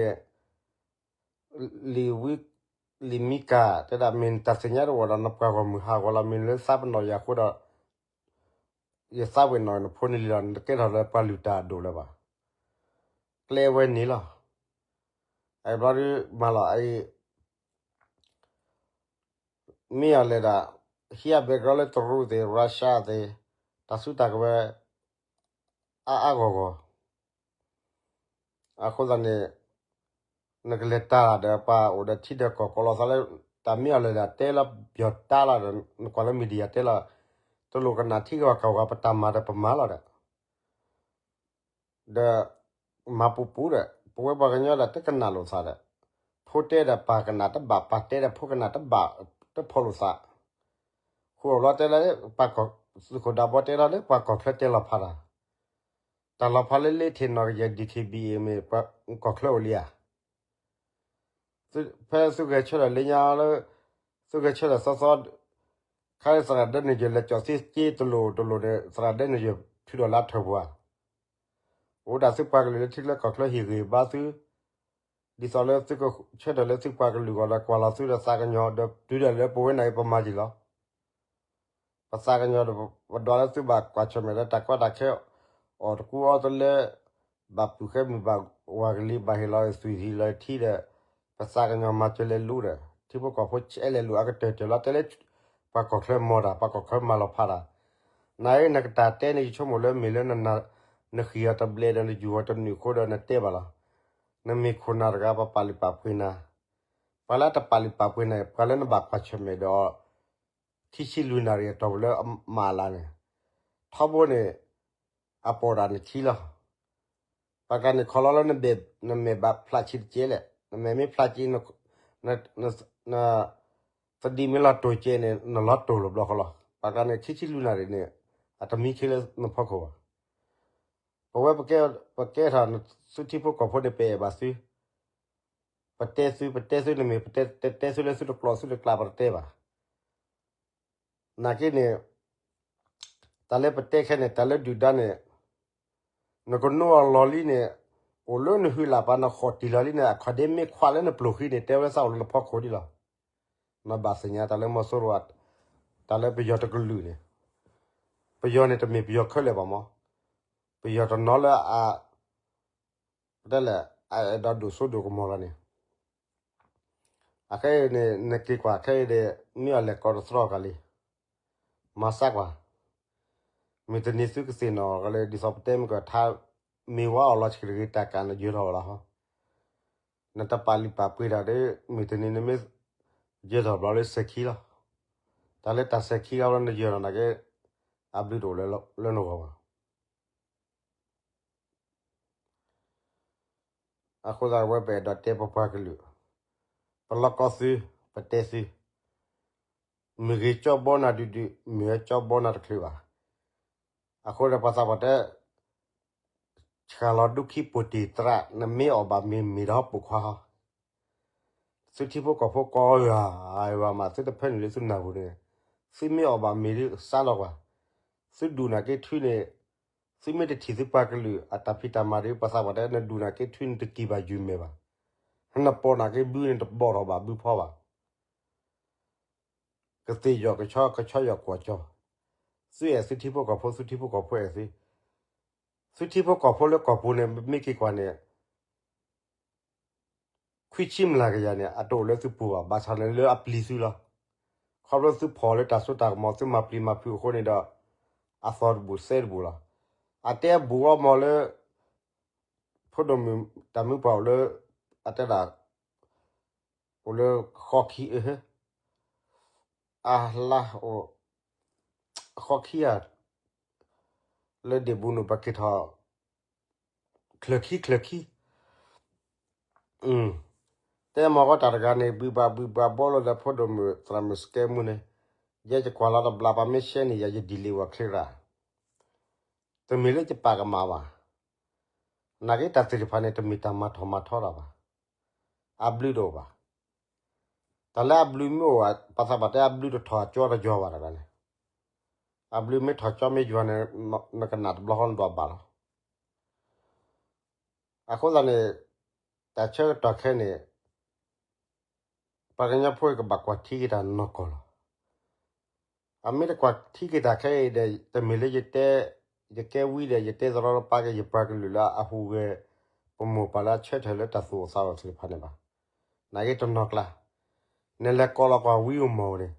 ဒီး လံာ်ဝံ လံာ်မံကၤ တဲဒၣ်မ့ၢ်နတၢ်သ့ၣ်ညါတအိၣ်ဒီး နပှၤဂီၢ်မုၢ်ဟးဂီၤလီၤ မ့ၢ်လၢသးပနီၣ်ယၤအဃိဒီး ယသးပ့ၤနီၣ်နဖိနလံၤလီၤ နတကဲထီၣ်လၢပှၤလုၢ်တၢ်အဒိၣ်လၢၤဘၣ်. ကျဲဝဲန့ၣ်လီၤ. အဘျီဒုးမၤလီၤအံၤ မ့ၢ်အီၤလဲၤဒၣ် ဟံးအ background လၢတရူးသ့ၣ် Russia သ့ၣ် တၢ်စုတၢ်ကဝဲၤ အါအါဂီၢ်ဂီၢ် အဃိသတးန့ၣ် နကလဲၤတၢ်ဒီးပှၤအိၣ်ဒီးထံဒီးကီၢ်ကိးလီၤသးလၢ တၢ်မ့ၢ်အီၤလဲၤဒၣ်တဲလီၤပယီၤတၢ်လီၤဒီး နကွၢ်လၢ media တဲလီၤ တလိၣ်ကနၣ်ထံကီၢ်ကီၢ်ဂၤ ပတၢ်မၤဒီးပမၤလီၤဒီး ဒီး မၤပူၤပူၤဒီး ပဝဲပှၤကညီဒီးတကနၣ်လိာ်သးဒီး ဖိတဲဒီးပၢ်ကနၣ်တဘၣ် ပၢ်တဲဒီးဖိကနၣ်တဘၣ် တဖီလိာ်သး ဃိအဘျီတဲလီၤ ပှၤသုးခိၣ်ဒးဘီတဲလီၤလၢပှၤကီၢ်ချၢတဲလီၤဖးတၢ် တၢ်လီၤဖးလၢလၢထံၣ်နီၢ်ကယဲၢ် DKBA မ့ၢ်ပှၤကီၢ်ချၢအိၣ်လံဧါ ဖဲသုဂဲၤဆၢထၢၣ်လၢညါလၢ သုဂဲၤဆၢထၢၣ်သီသီ ခါလၢသရၣ်ဒဲနယၢၢ်လဲၤကၠီၣ်သ့စ့တလိၣ်တလိၣ်န့ၣ် သရၣ်ဒဲနယၢၢ်ထုးထီၣ်လၢအထၢၣ်ပူၤဧါ အိၣ်ဒၣ်သုပှၤကလုာ်လၢထံချၢကီၢ်ချၢဟ့ၣ်ဂံၢ်ဘါသု ဒ်သိးလၢသုကဆၢထၢၣ်လၢသုပှၤကလုာ်အဂီၢ်ဒီးကွၢ်လီၤသုဒီးသးကညီၤဒီးတုၤဒၣ်လၢပဝဲန့ၣ်ပမၤက့ၤလီၤ ပသးကညီၤဒီး ပဒွးလၢသုဘၣ်ကွၢ်ဆၢၣ်မဲာ်လၢတၢ်ကီတၢ်ခဲ အီၣ်တကူအီတလၢ ဘၣ်ပုၢ်ဃဲမုၢ်ဘၣ်ဝၤကလံၤဘၣ်ဟ့ၣ်လီၤသုးဟံးလီၤထံဒီး ပသးကညီၤမၤစၢၤလဲၤလူဒီး ထံဖိကီၢ်ဖိဆဲးလဲၤလူအကတၢၢ်တၢၢ်လီၤ တဲလၢ ပှၤကီၢ်ချၢမီၤတၢ် ပှၤကီၢ်ချၢမၤလီၤဖးတၢ် နအံၤနကတၢၢ်တဲန့ၣ် ယဆိကမိၣ်လၢမ့ၢ်လၢန နဃံးအီၤတဘျဲဒီး နယူၤအီၤတနုာ်အဃိဒီး နတဲဘၣ်လီၤ. နမ့ၢ်ခိၣ်နၢ်တဂၤ ပပာ်လုၢ်ပာ်ပှ့ၤနၤ, ပှၤလၢတပာ်လုၢ်ပာ်ပှ့ၤနၤ ပှၤလၢနဘၣ်ကွၢ်ဆၢၣ်မဲာ်ဒီး ခံဆံလွံၢ်နၣ်ရံၣ်အတီၢ်ပူၤလၢအမၤအလၤန့ၣ်, ထီဘိန့ၣ် အပိာ်ဒၣ်နခံလီၤ. ပှၤကျါန့ၣ် ခီလီလၢ နမဲာ်ဘၣ်ဖျးဆံးတကဲလဲၣ်, နမဲာ်မ့ၢ်ဖျးဆံး, နသဒံးမ့ၢ်လီၤတိၢ်ကဲန့ၣ် နလီၤတိၢ်လီၤဘျီဃီလီၤ. ပှၤကျါန့ၣ် ခံဆံလွံၢ်နၣ်ရံၣ်န့ၣ် အတမံခ့လၢနဖီခိၣ်ဘၣ်. ပဝဲ ပကဲထီၣ်သုထံဖိကီၢ်ဖိန့ၣ် ပအဲၣ်ဘၣ်သု, ပတဲသု, ပတဲသုန့ၣ်မ့ၢ် ပတဲသုလၢသုတကျိၤသုတကျါ ပတတဲဘၣ်. နာ်က့န့ၣ် တၢ်လၢပတဲခဲန့ၣ် တၢ်လၢဒုၣ်ဒါန့ၣ် နကနိအီၤလီၤလံန့ၣ်, အိၣ်လၢနဟုလၢ်ပာ် နဃီၣ်တံၢ်လီၤလံန့ၣ် အခီၣ်ဒ့မ့ၢ်ခွါလၢနပျိၢ်ဃံန့ၣ် တဲဝဲသးအိၣ်လၢနဖီခိၣ်ဒံးလီၤ. နဘၣ်သ့ၣ်ညါတၢ်လၢမီၤစိရိၤ, တၢ်လၢပယီၤတကလုာ်န့ၣ်, ပယီၤန့ၣ် တမ့ၢ်ပယီၤခဲလၢာ်ဘၣ်မး, ပယီၤတနီၤလၢအ ပတဲလဲၣ် အအဲၣ်ဒိးဒိၣ်စိဒိၣ်ကမီၤလီၤန့ၣ်, အခဲအံၤန့ၣ် နက့ၤကွၢ်ခဲအံၤဒီး မ့ၢ်အီၣ်လဲၤကိးတသြီကၤလံ, မၤစၢ်ကွၢ်, မုၢ်တနံၤသုကသ့ၣ်နီၣ်ကလဲၤ ဒ်သိးပတဲမုၢ်ကထါ, မ့ၢ်ဝဲအီၣ်လီၤဆံးတဂ့ၤ တၢ်ကးနယၢၤထီၣ်လီၤဟီ, နတပာ်လုၢ်ပာ်ပှ့ၤတၢ်ဒီး မုၢ်တနံၤနမ့ၢ်ယၢၤထီၣ်ဘျီလၢစဲၤခံလီၤ, တၢ်လၢတၢ်စဲၤခံဂၤဘျီနယၢၤထီၣ်နာ်က့, အဘျုးတအိၣ်လၢနဂီၢ်ဘၣ်. အဃိသတးဝဲ ပအဲၣ်ဒိးတဲပပှၤကလုာ်, ပလီၢ်ကီသု, ပတဲသု, မုၢ်ဂ့ၤကၠီဘီနၤဒုဒု, မုၢ်ဟဲကၠီဘီနၤတချုးဘၣ်. အဃိဒီးပှၤသးပှၢ်တဲ, ဆှၣ်လီၤဒူခံပိာ်တ့ၢ်သရၣ်, နမ့ၢ်အီၣ်ဘၣ်မ့ၤ မ့ၢ်ဒီးပိာ်ခွါဟီ သုထံဖိကီၢ်ဖိကိးဂၤ, ဂၤမး သုတဖၢနုာ်လၢသုနၢ်ပူၤန့ၣ်, သုမ့ၢ်အီၣ်ဘၣ်မ့ၤဒုးစးလီၤကွၢ်, သုဒူၣ်နာ်က့ထွံန့ၣ်, သုမ့ၢ်တထံၣ်သုပှၤကလုာ်အတၢ်ဖံးတၢ်မၤဒီး ပှၤသးပှၢ်တဲ နဒူၣ်နာ်က့ထွံန့ၣ်တက့ၤဘၣ်ယုၢ်မဲာ်ဘၣ်, နပိာ်နာ်က့ဘုန့ၣ်တဘီၣ်ထီၣ်ဘၣ်ဘုဖီဘၣ်. ကသ့ၣ်ယီၤကဆီ ကဆီယီၤကွီၢ်ကၠီ, သုအဲၣ်သုထံဖိကီၢ်ဖိ သုထံဖိကီၢ်ဖိအဲၣ်သု, သုထံဖိကီၢ်ဖိလၢကီၢ်ပူၤန့ၣ် မ့ၢ်က့ၤကွၢ်န့ၣ် ခွံဆံမျးကယၤန့ၣ် အတအိၣ်လၢသုပူၤဘၣ်, ဘၣ်ဆၣ်န့ၣ်လၢအပျံၤသုလီၤ. ခီဖျိသုဖီၣ်လၢတၢ်စိတၢ်ကမီၤ သုမၤပျံၤမၤဖုးအဃိန့ၣ်ဒီး အသီတဘူၣ်သဲတဘူၣ်လီၤ. အတဲအဘူၣ်အီၤမီၢ်လၢ ဖိဒိၣ်မုၣ်တၢ်မုၢ်ပှၢ်အိၣ်လၢ အတဲဒၣ် အိၣ်လၢဃီခံ, အလါအိၣ် ဃီခံဧါ, လၢဒ့ၣ်ဘူးနုာ်ပှၤက့ၤထီၣ် ချၢၣ်ခံချၢၣ်ခံ တဲမီၢ်ကီးတၢ်တဂၤန့ၣ် ဘုးဘၣ်ဘုးဘၣ်ဘီလိာ်ဒီးဖိဒိၣ်မုၣ်သရၣ်မုၣ်စကဲမူန့ၣ်, ယဲယကွၢ်လီၤတဘျီ ပှၤမ့ၢ်ရှဲန့ၣ်ယၤ ယဒ်လံဝဲချ့ရၣ်, တမ့ၢ်လၢယပာ်ကမၣ်ဘၣ်. နာ်က့တၢ်သ့ၣ်တဖၣ်န့ၣ် တမ့ၢ်တၢ်မၤထီၣ်မၤထီတၢ်ဘၣ်, အဘျုးတအိၣ်ဘၣ်. တၢ်လၢအဘျုးမ့ၢ်အိၣ်ဘၣ် ပှၤသးပှၢ်တဲအဘျုးတထီၣ်အကၠီတယွၤဘၣ်တဂၤန့ၣ်, အဘျုးမ့ၢ်ထီၣ်ကၠီမ့ၢ်ယွၤန့ၣ် နကနၣ်တဘျီဃီနဒွးဘၣ်လီၤ. အဃိသတးန့ၣ် တၢ်ဆၢကတီၢ်ခဲအံၤန့ၣ် ပှၤကညီဖိအံၤကဘၣ်ကွၢ်ထံက့ၤတၢ်နီၢ်ကီၢ်လီၤ. အမ့ၢ်တကွၢ်ထံက့ၤတၢ်ခဲအံၤဒီး တမ့ၢ်လၢယတဲ, ယကဲဝံၤဒီး ယတဲသရီတပါက့ၤယပှၤကလုာ်လၢအဟူးဂဲၤ ပမိၢ်ပၢ်လၢအဆၢထၢၣ်လၢတၢ်သူၣ်အိၣ်သးအိၣ်သ့ၣ်တဖၣ်န့ၣ်ဘၣ်. နာ်က့တနီၤကျါ နလဲၤကိးလီၤကွၢ်ဝံဧိၤမီၢ်ဧိၤန့ၣ်,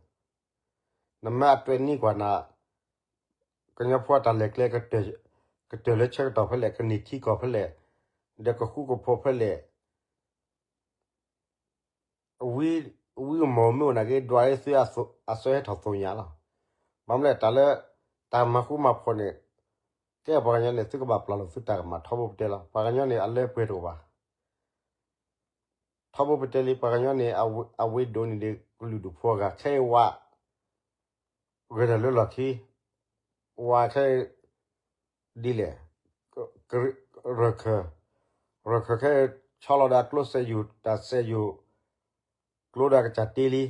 နမ့ၢ်အတွဲၣ်နံၣ်ကွၢ်နၤ ကညီဖိအတၢ်လဲၤကျဲ ကတၢၢ်လၢဆၢကတီၢ်ဖဲလဲၣ်, ကန့ၢ်ထံကီၢ်ဖဲလဲၣ်, ဒီးကဃူကဖိးဖဲလဲၣ်, ဝံဧိၤမီၢ်ဧိၤမ့ၢ်အိၣ်နာ်က့ ဒွးလၢသုအစၢဟဲထီၣ်သ့ၣ်ညါလီၤ. ဘၣ်မနုၤလဲၣ် တၢ်လၢ တၢ်မၤဃူမၤဖိးန့ၣ် ကဲပှၤကညီန့ၣ် သုကဘၣ်ပျၢ်လိာ်သုတၢ်ကမၣ်ထီဘိပတဲလီၤ. ပှၤကညီန့ၣ် အလၢပှဲၤတအိၣ်ဘၣ်. ထီဘိပတဲလံ ပှၤကညီန့ၣ် အဝဲဒိးန့ၢ်ဒံးကလုာ်ဒူၣ်ဖိအဂၤ ခဲအံၤဝဲ ဂဲၤထီၣ်လၢလီၢ်ခံ, ဝဲခဲအံၤ ဒ်လဲၣ်, ရၢၢ်ခၢၣ်, ရၢၢ်ခၢၣ်ခဲအံၤ ဆီလီၤဒီးအကျိစဲးယိာ် တၢ်စဲးယိာ် ကျိဒီးအကစၢ်တ့လံ.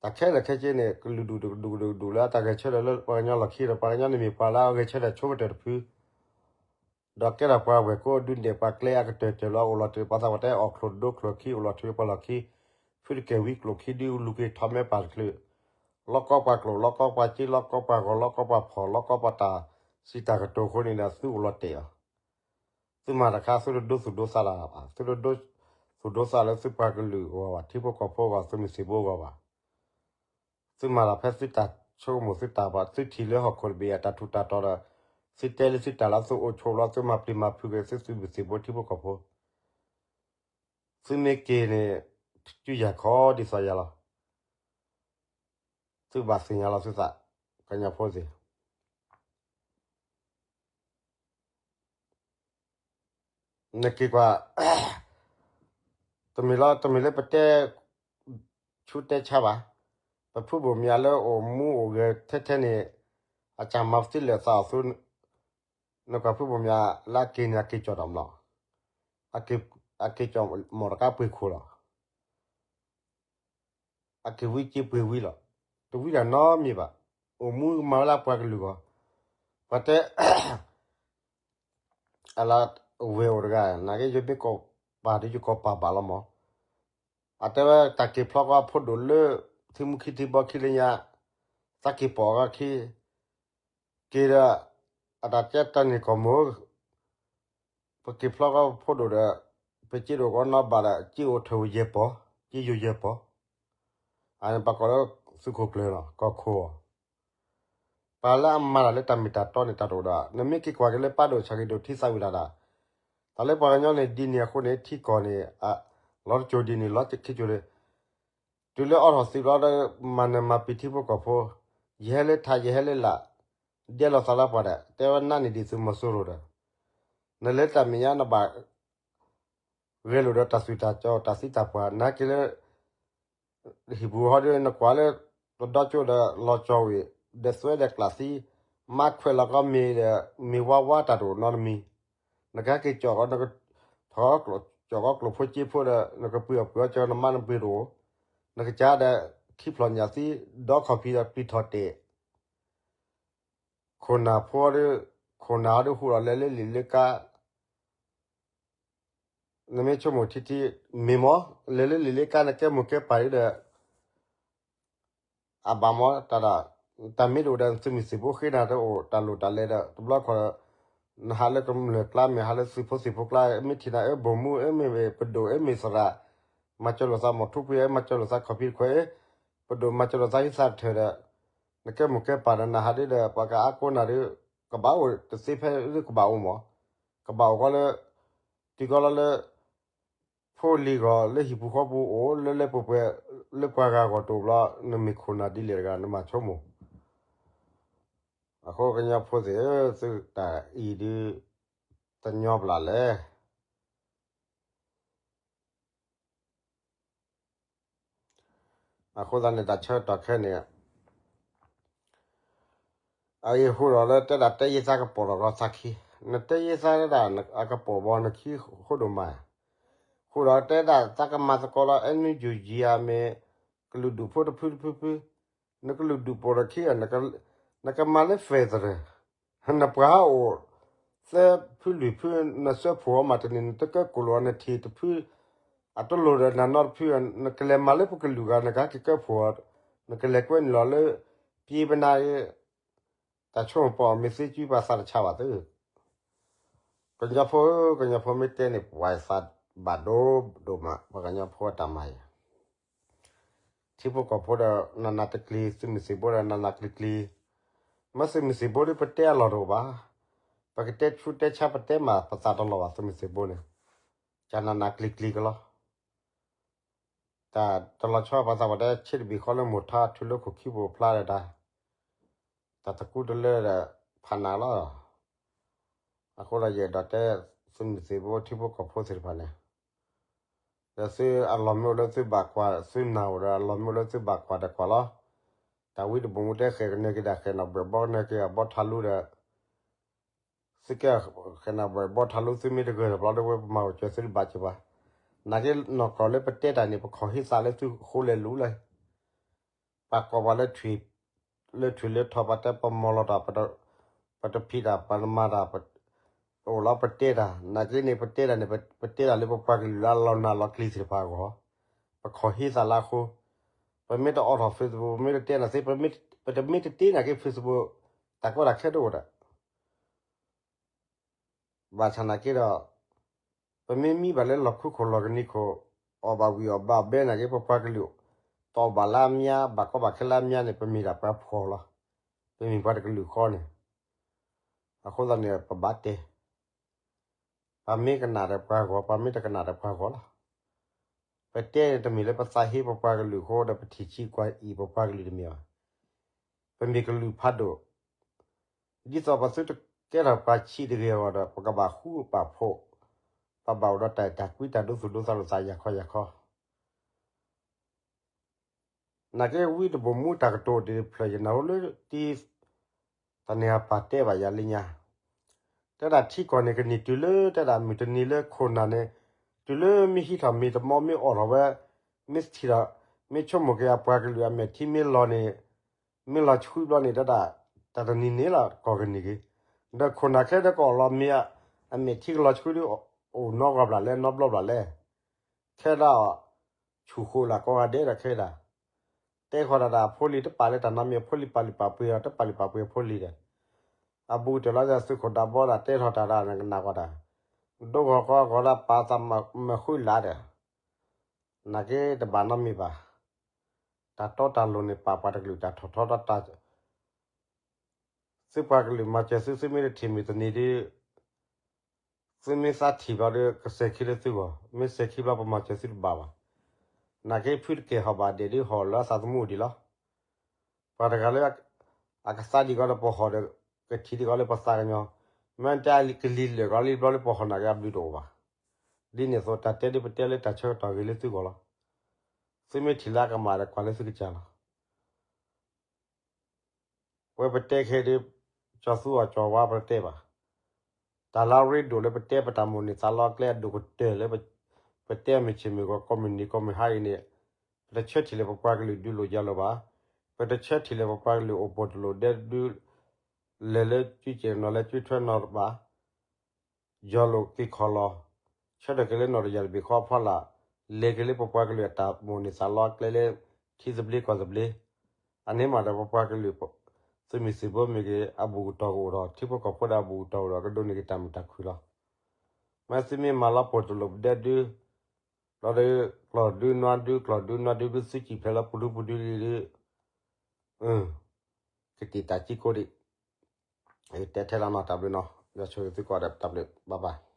တၢ်ခဲလၢာ်ခဲဆ့န့ၣ် ကလုာ်ဒူၣ်တကဒူၣ်ကဒူၣ်ကဒူၣ်လၢအတၢ်ဂဲၤဆၢထၢၣ်လၢပှၤကညီလီၢ်ခံဒီး ပှၤကညီန့ၣ်မ့ၢ်ပှၤလၢအဂဲၤဆၢထၢၣ်ဆိကတၢၢ်တဖု ဒီးကဲထီၣ်ပှၤဝဲၢ်ကိးဒုးနဲၣ်ပှၤကျဲအကတၢၢ်တၢၢ်လီၤ. အိၣ်လီၤတ့ၢ်ပှၤသးပှၢ်တဲအီၣ်ချိၣ်ဒိချိၣ်ခံ အိၣ်လီၤထူလၢပှၤလီၢ်ခံ, ဖုတကဲၢ်ဝံကျိၣ်ခံဒုးလူၤက့ၤထီၣ်မဲပၢ်တချုး, လီၢ်ကီပှၤကျိၣ် လီၢ်ကီပှၤက့ လီၢ်ကီပှၤဂီၤ လီၢ်ကီပှၤဖီၣ် လီၢ်ကီပှၤတၢ်စံးတၢ်ကတိၤအဃိန့ၣ်ဒီး သုအိၣ်လီၤတဲာ်အီၤ သုမၤတခါ သုတဒိသူၣ်ဒိသးတၢ်ဘၣ်, သုတဒိသူၣ်ဒိသးလၢသုပှၤကလုာ်အဂီၢ်ဘၣ်, ထံဖိကီၢ်ဖိအဂီၢ်, သုးမုၢ်သံၣ်ဘိအဂီၢ်ဘၣ်. သုမၤတၢ်ဖဲသုတၢ်ဆိကမိၣ်သုတၢ်ဘၣ်, သုထံၣ်လၢဟီၣ်ခိၣ်တဘ့ၣ်အတၢ်ထူးတၢ်တီၤဒီး, သုတဲလၢသုတၢ်လီၤ သုအိၣ်ဆိးလီၤ သုမၤပျံၤမၤဖုးက့ၤ သုသုးမုၢ်သံၣ်ဘိထံဖိကီၢ်ဖိ, သုမ့ၢ်က့ၤန့ၣ် တုၤယၤခီဒ်သိးယၤလီၤ. သုဘၣ်သ့ၣ်ညါလီၤသုသး, ကညီဖိသ့ၣ် နက့ၤကွၢ်, တမ့ၢ်လီၤ တမ့ၢ်လၢပတဲဆူတဲဆါဘၣ်, ပဖုဘိၣ်မၠးလၢအိၣ်မူအိၣ်ဂဲၤထဲထဲန့ၣ်, အကမၤပသံလၢာ်သးအီၤသု, နကွၢ်ဖုဘိၣ်မၠးလၢအက့ၤန့ၣ် အက့ၤကၠီၣ်တၢ်မး, အက့ၤကၠီၣ်မီၢ်တကါပှ့ၤခိၣ်လီၤ. အက့ၤဝံက့ၤပှ့ၤဝံလီၤ. တဝံတၢ်နီတမံၤဘၣ်. အိၣ်မူမၤဝဲလၢပှၤကလုာ်ဂီၢ်, ပှၤတဲ အလၢဝဲၢ်အိၣ်တဂၤ, နာ်က့ ယမ့ၢ်ကိးပာ်ဒီးယကိးပာ်ဘၣ်လီၤမး. အတဲဝဲတၢ်က့ၤဖျီကီးဖိဒိၣ်လၢ ထံမူခံထံဘီခံလၢညါ, သးက့ၤပိာ်အဂီၢ်ခံ, က့ၤဒီး အတၢ်ကဲတၢ်န့ၣ်ကီၢ်မိၢ် ပက့ၤဖျီကီးဖိဒိၣ်ဒီး ပစ့ဒိၣ်ကီးနီဘၣ်ဒီး စ့အိၣ်ထၢၣ်ယဲၢ်ပီၢ်, စ့ယိၤယဲၢ်ပီၢ်, အန့ၣ်ပှၤကိးလၢသုးခိၣ်ကျၢၢ်လီၤ ကီၢ်ခိၣ်အီၤ, ပှၤလၢအမၤတၢ်လၢတၢ်မ့ၢ်တၢ်တီန့ၣ်တၢ်တအိၣ်ဒီး နမ့ၢ်က့ၤကွၢ်က့ၤလၢပၢ်ဒိၣ်ဆၣ်ဂ့ၤဒိၣ်ထံသးဝံၣ်တၢ်ဒၣ်, တၢ်လၢပှၤကညီန့ၣ်ဒ်န့ၣ်အဃိန့ၣ် ထံကီၢ်န့ၣ် လီၤတစိၤဒ်န့ၣ် လီၤခံစိၤဒ် တုၤလၢအိးထီၣ်သံဘျီဒီး မၤနၢၤမၤပျံၤထံဖိကီၢ်ဖိ, ယဟဲလၢထး ယဟဲလၢလာ်, ဒဲလီၤသးလၢပှၤဒီး တဲဝဲနးန့ၣ်ဒ်သုးမီၤစိရိၤဒီး, နလဲၤတၢ်မဲာ်ညါနဘၣ် ဂဲၤလိာ်ဒီးတၢ်သွံၣ်တၢ်စီတၢ်သံတၢ်ပှၢ် နာ်က့လၢ ဟံၣ်ပူၤဟီဒီး နကွၢ်လၢ တဒီကၠိဒီးလီၤကၠီၤဝံၤ ဒီးသွဲဒီးကျးသံ မါခွဲးလီၤကီမ့ၤဒီး မ့ၤဝါဝါတၢ်တအိၣ်နီတမံၤ, နကဟဲက့ၤကၠီၣ်ကီး ထီၣ်ကၠီၣ်ကီးကျိၣ်ဖိစ့ဖိဒီး နကပှ့ၤအီၣ်ပှ့ၤအီကၠီ နမါနပှ့ၤတအိၣ်, နကစၢ်ဒီး ခံဖျီၣ်ညၣ်သံ ဒီခီၣ်ဖံးဒီးပျံၤထီၣ်တဲာ် ခိၣ်နၢ်ဖိဒီး ခိၣ်နၢ်ဟီဒီးဟူးဒီးလဲၤလၢလံာ်လၢကါ, နမ့ၢ်ဆိကမိၣ်ထံထံ မ့ၢ်မ့ၢ် လဲၤလၢလံာ်လၢကါ နကဲမိၢ်ကဲပၢ်ဒီး အဘၣ်မ့ၢ်တၢ်ဒီး တၢ်မ့ၢ်တအိၣ်ဒီး သုးမုၢ်သံၣ်ဘိဃ့နၤတအိၣ် တၢ်လိၣ်တၢ်လဲၤဒီး တဘျီခီၣ် နဟးလၢကမျၢၢ်ကျါ မ့ၢ်ဟးလၢသုးဖိသံၣ်ဖိကျါ မ့ၢ်ထံၣ်နၤအၢ ဘိၣ်မူအၢ မ့ၢ်ပဒိၣ်အၢ မ့ၢ်သရၣ် မၤစၢၤလိာ်သး မီၢ်ထူပှ့ၤအၢ မၤစၢၤလိာ်သး ခီၣ်ဖံးတခွဲးအၢ ပဒိၣ်မၤစၢၤလိာ်သး ဟံးသးတထၢၣ်ဒီး နကဲမိၢ်ကဲပၢ်ဒီး နဟးဒ်ဒီး ပှၤကအါကိးနၤဒီး ကဘၣ်အိၣ်တသ့ဖဲလၢကဘၣ်အိၣ်မး, ကဘၣ်အိၣ်ကီးလၢ တုၤကီးလီၤလၢ ဖိလံၤဂီၢ် လၢဟံၣ်ပူၤဃီပူၤအိၣ် လၢလၢပှဲၤပှဲၤ လၢပှၤဂၤဂီၢ်တအိၣ်ဘျီ နမ့ၢ်ခိၣ်နၢ်ဒ်လဲၣ်တဂၤ နမၤဆိကမိၣ်. အဃိကညီဖိသ့ၣ်ဧၢ, သုတၢ်အံၤဒုး တညီဘျးလဲၣ်. အဃိသတးန့ၣ် တၢ်ဆၢကတီၢ်ခဲအံၤန့ၣ် အအံၤဟူးဒီးလၢတဲဒၣ်တဲယ့ၢ်သးကပိာ်ထီၣ်ကီးသးခံ, နတဲယ့ၢ်သးဒၣ် အကပိာ်ဘီနခံဃိဒိၣ်မး, ဟူးဒီးတဲဒၣ်သးကမၤသကိးလီၤ အဲနုၣ်ယူၣ်ယံၤဧါ မ့ၢ် ကလုာ်ဒူၣ်ဖိတဖုတဖုဖု, နကလုာ်ဒူၣ်ပိာ်ထီၣ်ခံဂၤ နကမၤလၢ federal နပှၤဟးအိၣ် သၢဖုလွံၢ်ဖု နစၢဖှိၣ်အီၤမးတန့ၢ် နတကဲကိၣ်လိာ်အီၤနထံၣ်တဖု အတလိၣ်ဒီးနၤနီတဖု နကလဲၤမၤလၢပကလုာ်ဂၤ နကဟဲကဲကၢၢ်ဖှိၣ်အီၤ နကလဲၤကွဲနုာ်လီၤလၢ ပျ့ပနါ တၢ်ဆိကမိၣ်ပအီၣ် မ့ၢ်သ့ကၠူပှၤသးတဆါဘၣ်သု ကညီဖိဧၢ, ကညီဖိမ့ၢ်တဲန့ၣ် ပှၤသးဘၣ်ဒိဒိၣ်မး ပှၤကညီဖိအတၢ်မၤအံၤ ထံဖိကီၢ်ဖိဒီး နးနးတကျံၤ, သုးမုၢ်သံၣ်ဘိဒီး နးနးကျံၤကျံၤ, မ့ၢ်သုးမုၢ်သံၣ်ဘိဒီး ပတဲအလီၢ်တအိၣ်ဘၣ်, ပကတဲဆူတဲဆါ ပတဲမး ပသးတလီၤဘၣ် သုးမုၢ်သံၣ်ဘိန့ၣ်, ကနးနးကျံၤကျံၤကလီၤ. တၢ်တလီၤဆီ ပှၤသးပှၢ်တဲ ဆ့တဘ့ၣ်ဃီလၢမိၢ်ထါ ထုးလၢခိၣ်ခံဘိဖျါဒီးတၢ်, တၢ်တကူတလၢဒီး ဖးနးလီၤ. အဃိဒီးယအဲၣ်ဒိးတဲ သုးမုၢ်သံၣ်ဘိ ထံဖိကီၢ်ဖိသ့ၣ်တဖၣ်န့ၣ်, ဒီးသုအလီၢ်မ့ၢ်အိၣ်လၢသုဘၣ်ကွၢ် သုနာ်အိၣ်ဒီး အလီၢ်မ့ၢ်အိၣ်လၢသုဘၣ်ကွၢ်ဒီးကွၢ်လီၤ. တၢ်ဝံတဘိၣ်မူတဲ ဃဲးကနၢၤက့ၤဒၣ် ဃဲးနီၣ်ဘှဲၣ်ဘီကနၢၤက့ၤ အဘီထါလူဒီး သုကဲ ဃဲးနီၣ်ဘှဲၣ်ဘီထါလူ သုမ့ၢ်တဂၢၢ်တဘျီဒီး ဝဲပမၤအိၣ်စၢၤသုတဘၣ်စၢၤဘၣ်. နာ်က့နီၢ်ကီၢ်လၢပတဲတၢ်န့ၣ် ပခီၣ်ဟ့သးလၢသုဃိလဲၤလူလၢ ပှၤကိးပှၤလၢ လၢထွံၣ်လၢထီၣ် ပှၤတဲပမီၢ်လီၤတၢ် ပတဖံးတၢ် ပတမၤတၢ် ပအိၣ်လီၤပတဲတၢ် နာ်က့န့ၣ် ပတဲတၢ်န့ၣ် ပတဲတၢ်လၢပပှၤကလုာ်လၢအလီၤနၢ်လီၤကျံၤသ့ၣ်တဖၣ်အဂီၢ်, ပခီၣ်ဟ့သးလၢအဃိ, ပမ့ၢ်တအိးထီၣ် Facebook ပမ့ၢ်တတဲနၤသ့ ပတမ့ၢ်တတ့နာ်က့ Facebook တၢ်ကီတၢ်ခဲတအိၣ်ဒီး ဘၣ်ဆၣ်နာ်က့ဒီး ပမ့ၢ်မံဘၣ်လၢလီၢ်ခူခိၣ်လီၢ်ကနံၤခိၣ် အီၣ်ဘၣ်ဝံၣ်အီၣ်ဘၣ်ဘဲနာ်က့ ပပှၤကလုာ် တအီၣ်ဘၣ်လၢအမါ ဘၣ်ကီဘၣ်ခဲလၢအမါန့ၣ် ပမ့ၢ်ဒၣ်ပှၤဖှီၣ်လီၤ. ပမ့ၢ်ပှၤတကလုာ်ဃီန့ၣ် အဃိသတးန့ၣ် ပဘၣ်တဲ, ပမ့ၢ်ကနၣ်ဒီးပှၤဂီၤ, ပမ့ၢ်တကနၣ်ဒီးပှၤဂီၤလီၤ. ပတဲန့ၣ်တမ့ၢ်လၢပသးဟ့ပပှၤကလုာ်အဃိဒီး ပထံၣ်ဆံးကွၢ်အံၤပပှၤကလုာ်တမ့ၢ်ဘၣ်. ပမ့ၢ်ကလုာ်ဖးဒိၣ်, ဒ်သိးပသုတကဲထီၣ်ပှၤဆံးတဂ့ၤအဂီၢ်ဒီး ပကဘၣ်ဃူပာ်ဖှိၣ်, ပဘၣ်အိၣ်ဒီးတၢ်အဲၣ်တၢ်ကွံ တၢ်ဒိသူၣ်ဒိသးလိာ်သး ယၤခီယၤခီ နာ်က့ဝံတဘိၣ်မူတၢ်ကတိၤဒ်ဖျၢၣ်ယနၢ်ဟူလၢ တံ တၢ်န့ၣ်အပၢ်တဲဘၣ်ယၤလၢညါ, တဲဒၣ်ထံကီၢ်န့ၣ် ကနံၣ်တုၤလၢတဲဒၣ်မုၢ်တနံၤလၢခိၣ်နၢ်န့ၣ်, တုၤလၢမ့ၢ်ဟံးထီၣ်မ့ၢ်တမီမ့ၢ်အိးထီၣ်ဝဲ, မ့ၢ်ထံၣ်ဒီး, မ့ၢ်ဆိကမိၣ်က့ၤအပှၤကလုာ်အမဲာ်ထံမ့ၢ်လီၤန့ၣ်, မ့ၢ်လီၤဆှုဘျီန့ၣ် တဲဒၣ်, တၢ်တနံၤန့ၣ်လီၤကီၢ်ကနံၣ်က့ၤ, ဒီးခိၣ်နၢ်ခဲဒီးကအိးလီၤမ့ၢ်, အမဲာ်ထံကလီၤဆှုဒီး, အိၣ်နီဂီၢ်ဘျးလဲၣ် နီဘျီဘျးလဲၣ် ခဲဒၣ်အီၤ, ဆူၣ်ဃိလၢကိးဂၤဒဲးဒီးခဲဒၣ်, တဲဃီၤတၢ်ဒၣ်အဖိလံၤတပာ်လၢတၢ်နီတမံၤ အဖိလံၤပာ်လုၢ်ပာ်ပှ့ၤအီၤ တပာ်လုၢ်ပာ်ပှ့ၤအဖိလံၤဒီး, အဘူးကတၢၢ်လီၤဒီးသုးခိၣ်ဒးဘီဒၣ်တဲထီၣ်တၢ်ဒၣ်နကနၣ်ကွၢ်တၢ်, ဒိဂီၤကီဂီၤဒၣ်ပာ်သးမုာ်ဃုလးဒီး, နာ်က့တဘၣ်နီတမံၤဘၣ်, တၢ်တီတၢ်လိၤန့ၣ် ပာ်ပှၤတကလုာ်တၢ်ထီၣ်ထီတၢ်တၢ် သုပှၤကလုာ်မၤစၢၤသု သုမ့ၢ်တထံၣ်မုၢ်တနံၤဒီး, သုမ့ၢ်သးထံၣ်ဘျီဒီး ကစဲၤခံလၢသုဂီၢ်, မ့ၢ်စဲၤခံဘျီပမၤစၢၤသုတဘၣ်ဘၣ်. နာ်က့ဖုတကဲၢ်ဟီၣ်ဘၣ်ဒဲးဒီးဟီၣ်လၢအသးသမူဒံးလီၤ. ပှၤတဂၤလၢ အကသါဒံးကီးဒီးပဟီၣ်ဒီး ကထံၣ်ဒံးကီးလၢပသးကညီၤ, မ့ၢ်တၢ်ကလံၤလၢာ်ကီးလံဘျီလၢပဟီၣ်နာ်က့အဘျုးတအိၣ်ဘၣ်. ဒ်န့ၣ်အသိး တၢ်တဲဒ်ပတဲလၢတၢ်ဆၢကတီၢ်ဂ့ၤလၢသုဂီၢ်လီၤ. သုမ့ၢ်ထံၣ်လၢအကမၣ်ဒီးကွၢ်လၢသုကစၢ်လီၤ. ပဝဲပတဲခဲဒ် ကၠီသူအီၤကၠီဝါပတဲဘၣ်. တၢ်လၢအရ့ဒိၣ်လၢပတဲပတၢ်မိၣ်န့ၢ်သးလီအကျဲအဒိၣ်ကတၢၢ်လၢ ပတဲမုၢ်ဆ့ၣ်မုၢ်ဂီၤ ကိးမုၢ်နံၤကိးမုၢ်ဟါအံၤန့ၣ်, ပတဆၢထံၣ်လၢပပှၤကလုာ်ဒုးလိာ်ယၤလိာ်ဘၣ်. ပတဆၢထံၣ်လၢပပှၤကလုာ်အိၣ်ပိာ်တလိာ်ဒဲဒုး လဲၤလၢကၠူကဲၤနီၤလၢကၠူထွဲနီၤဘၣ်. ယီၤလိာ်က့ၤခီၣ်လီၤ, ဆၢထၢၣ်က့ၤလၢနီၢ်တယၢ်တဘ့ၣ်ဃီအဖီလာ်, လဲၤက့ၤလၢပပှၤကလုာ်အတၢ်မိၣ်န့ၢ်သးလီအကျဲလၢ ထံသဘျ့ကီၢ်သဘျ့, အန့ၣ်မးဒီးပပှၤကလုာ်, သုးမုၢ်သံၣ်ဘိမ့ၢ်ဂ့ၤ အဘူးကတီၢ်ကအိၣ်ဒီး ထံဖိကီၢ်ဖိဒီးအဘူးကတီၢ်ကအိၣ်ဒီး ကဒိးန့ၢ်က့ၤတၢ်မုာ်တၢ်ခုၣ်လီၤ. မ့ၢ်သုမ့ၢ်မၤလီၤပိာ်တလိာ်ပဒဲဒုး, လီၤဒီး ကျီၢ်ဒုးနွါဒုး ကျီၢ်ဒုးနွါဒုး ဒုးသုစံၣ်ဖျဲးလီၤပူၤဒုပူၤဒုလံဒီး, ကတံာ်တၢ်ကံကိးဒံး, တဲထဲလီၤနီၤ တၢ်ဘျုးနီၤ ယွၤဆိၣ်ဂ့ၤသုကိးဂၤဒဲး တၢ်ဘျုး bye bye.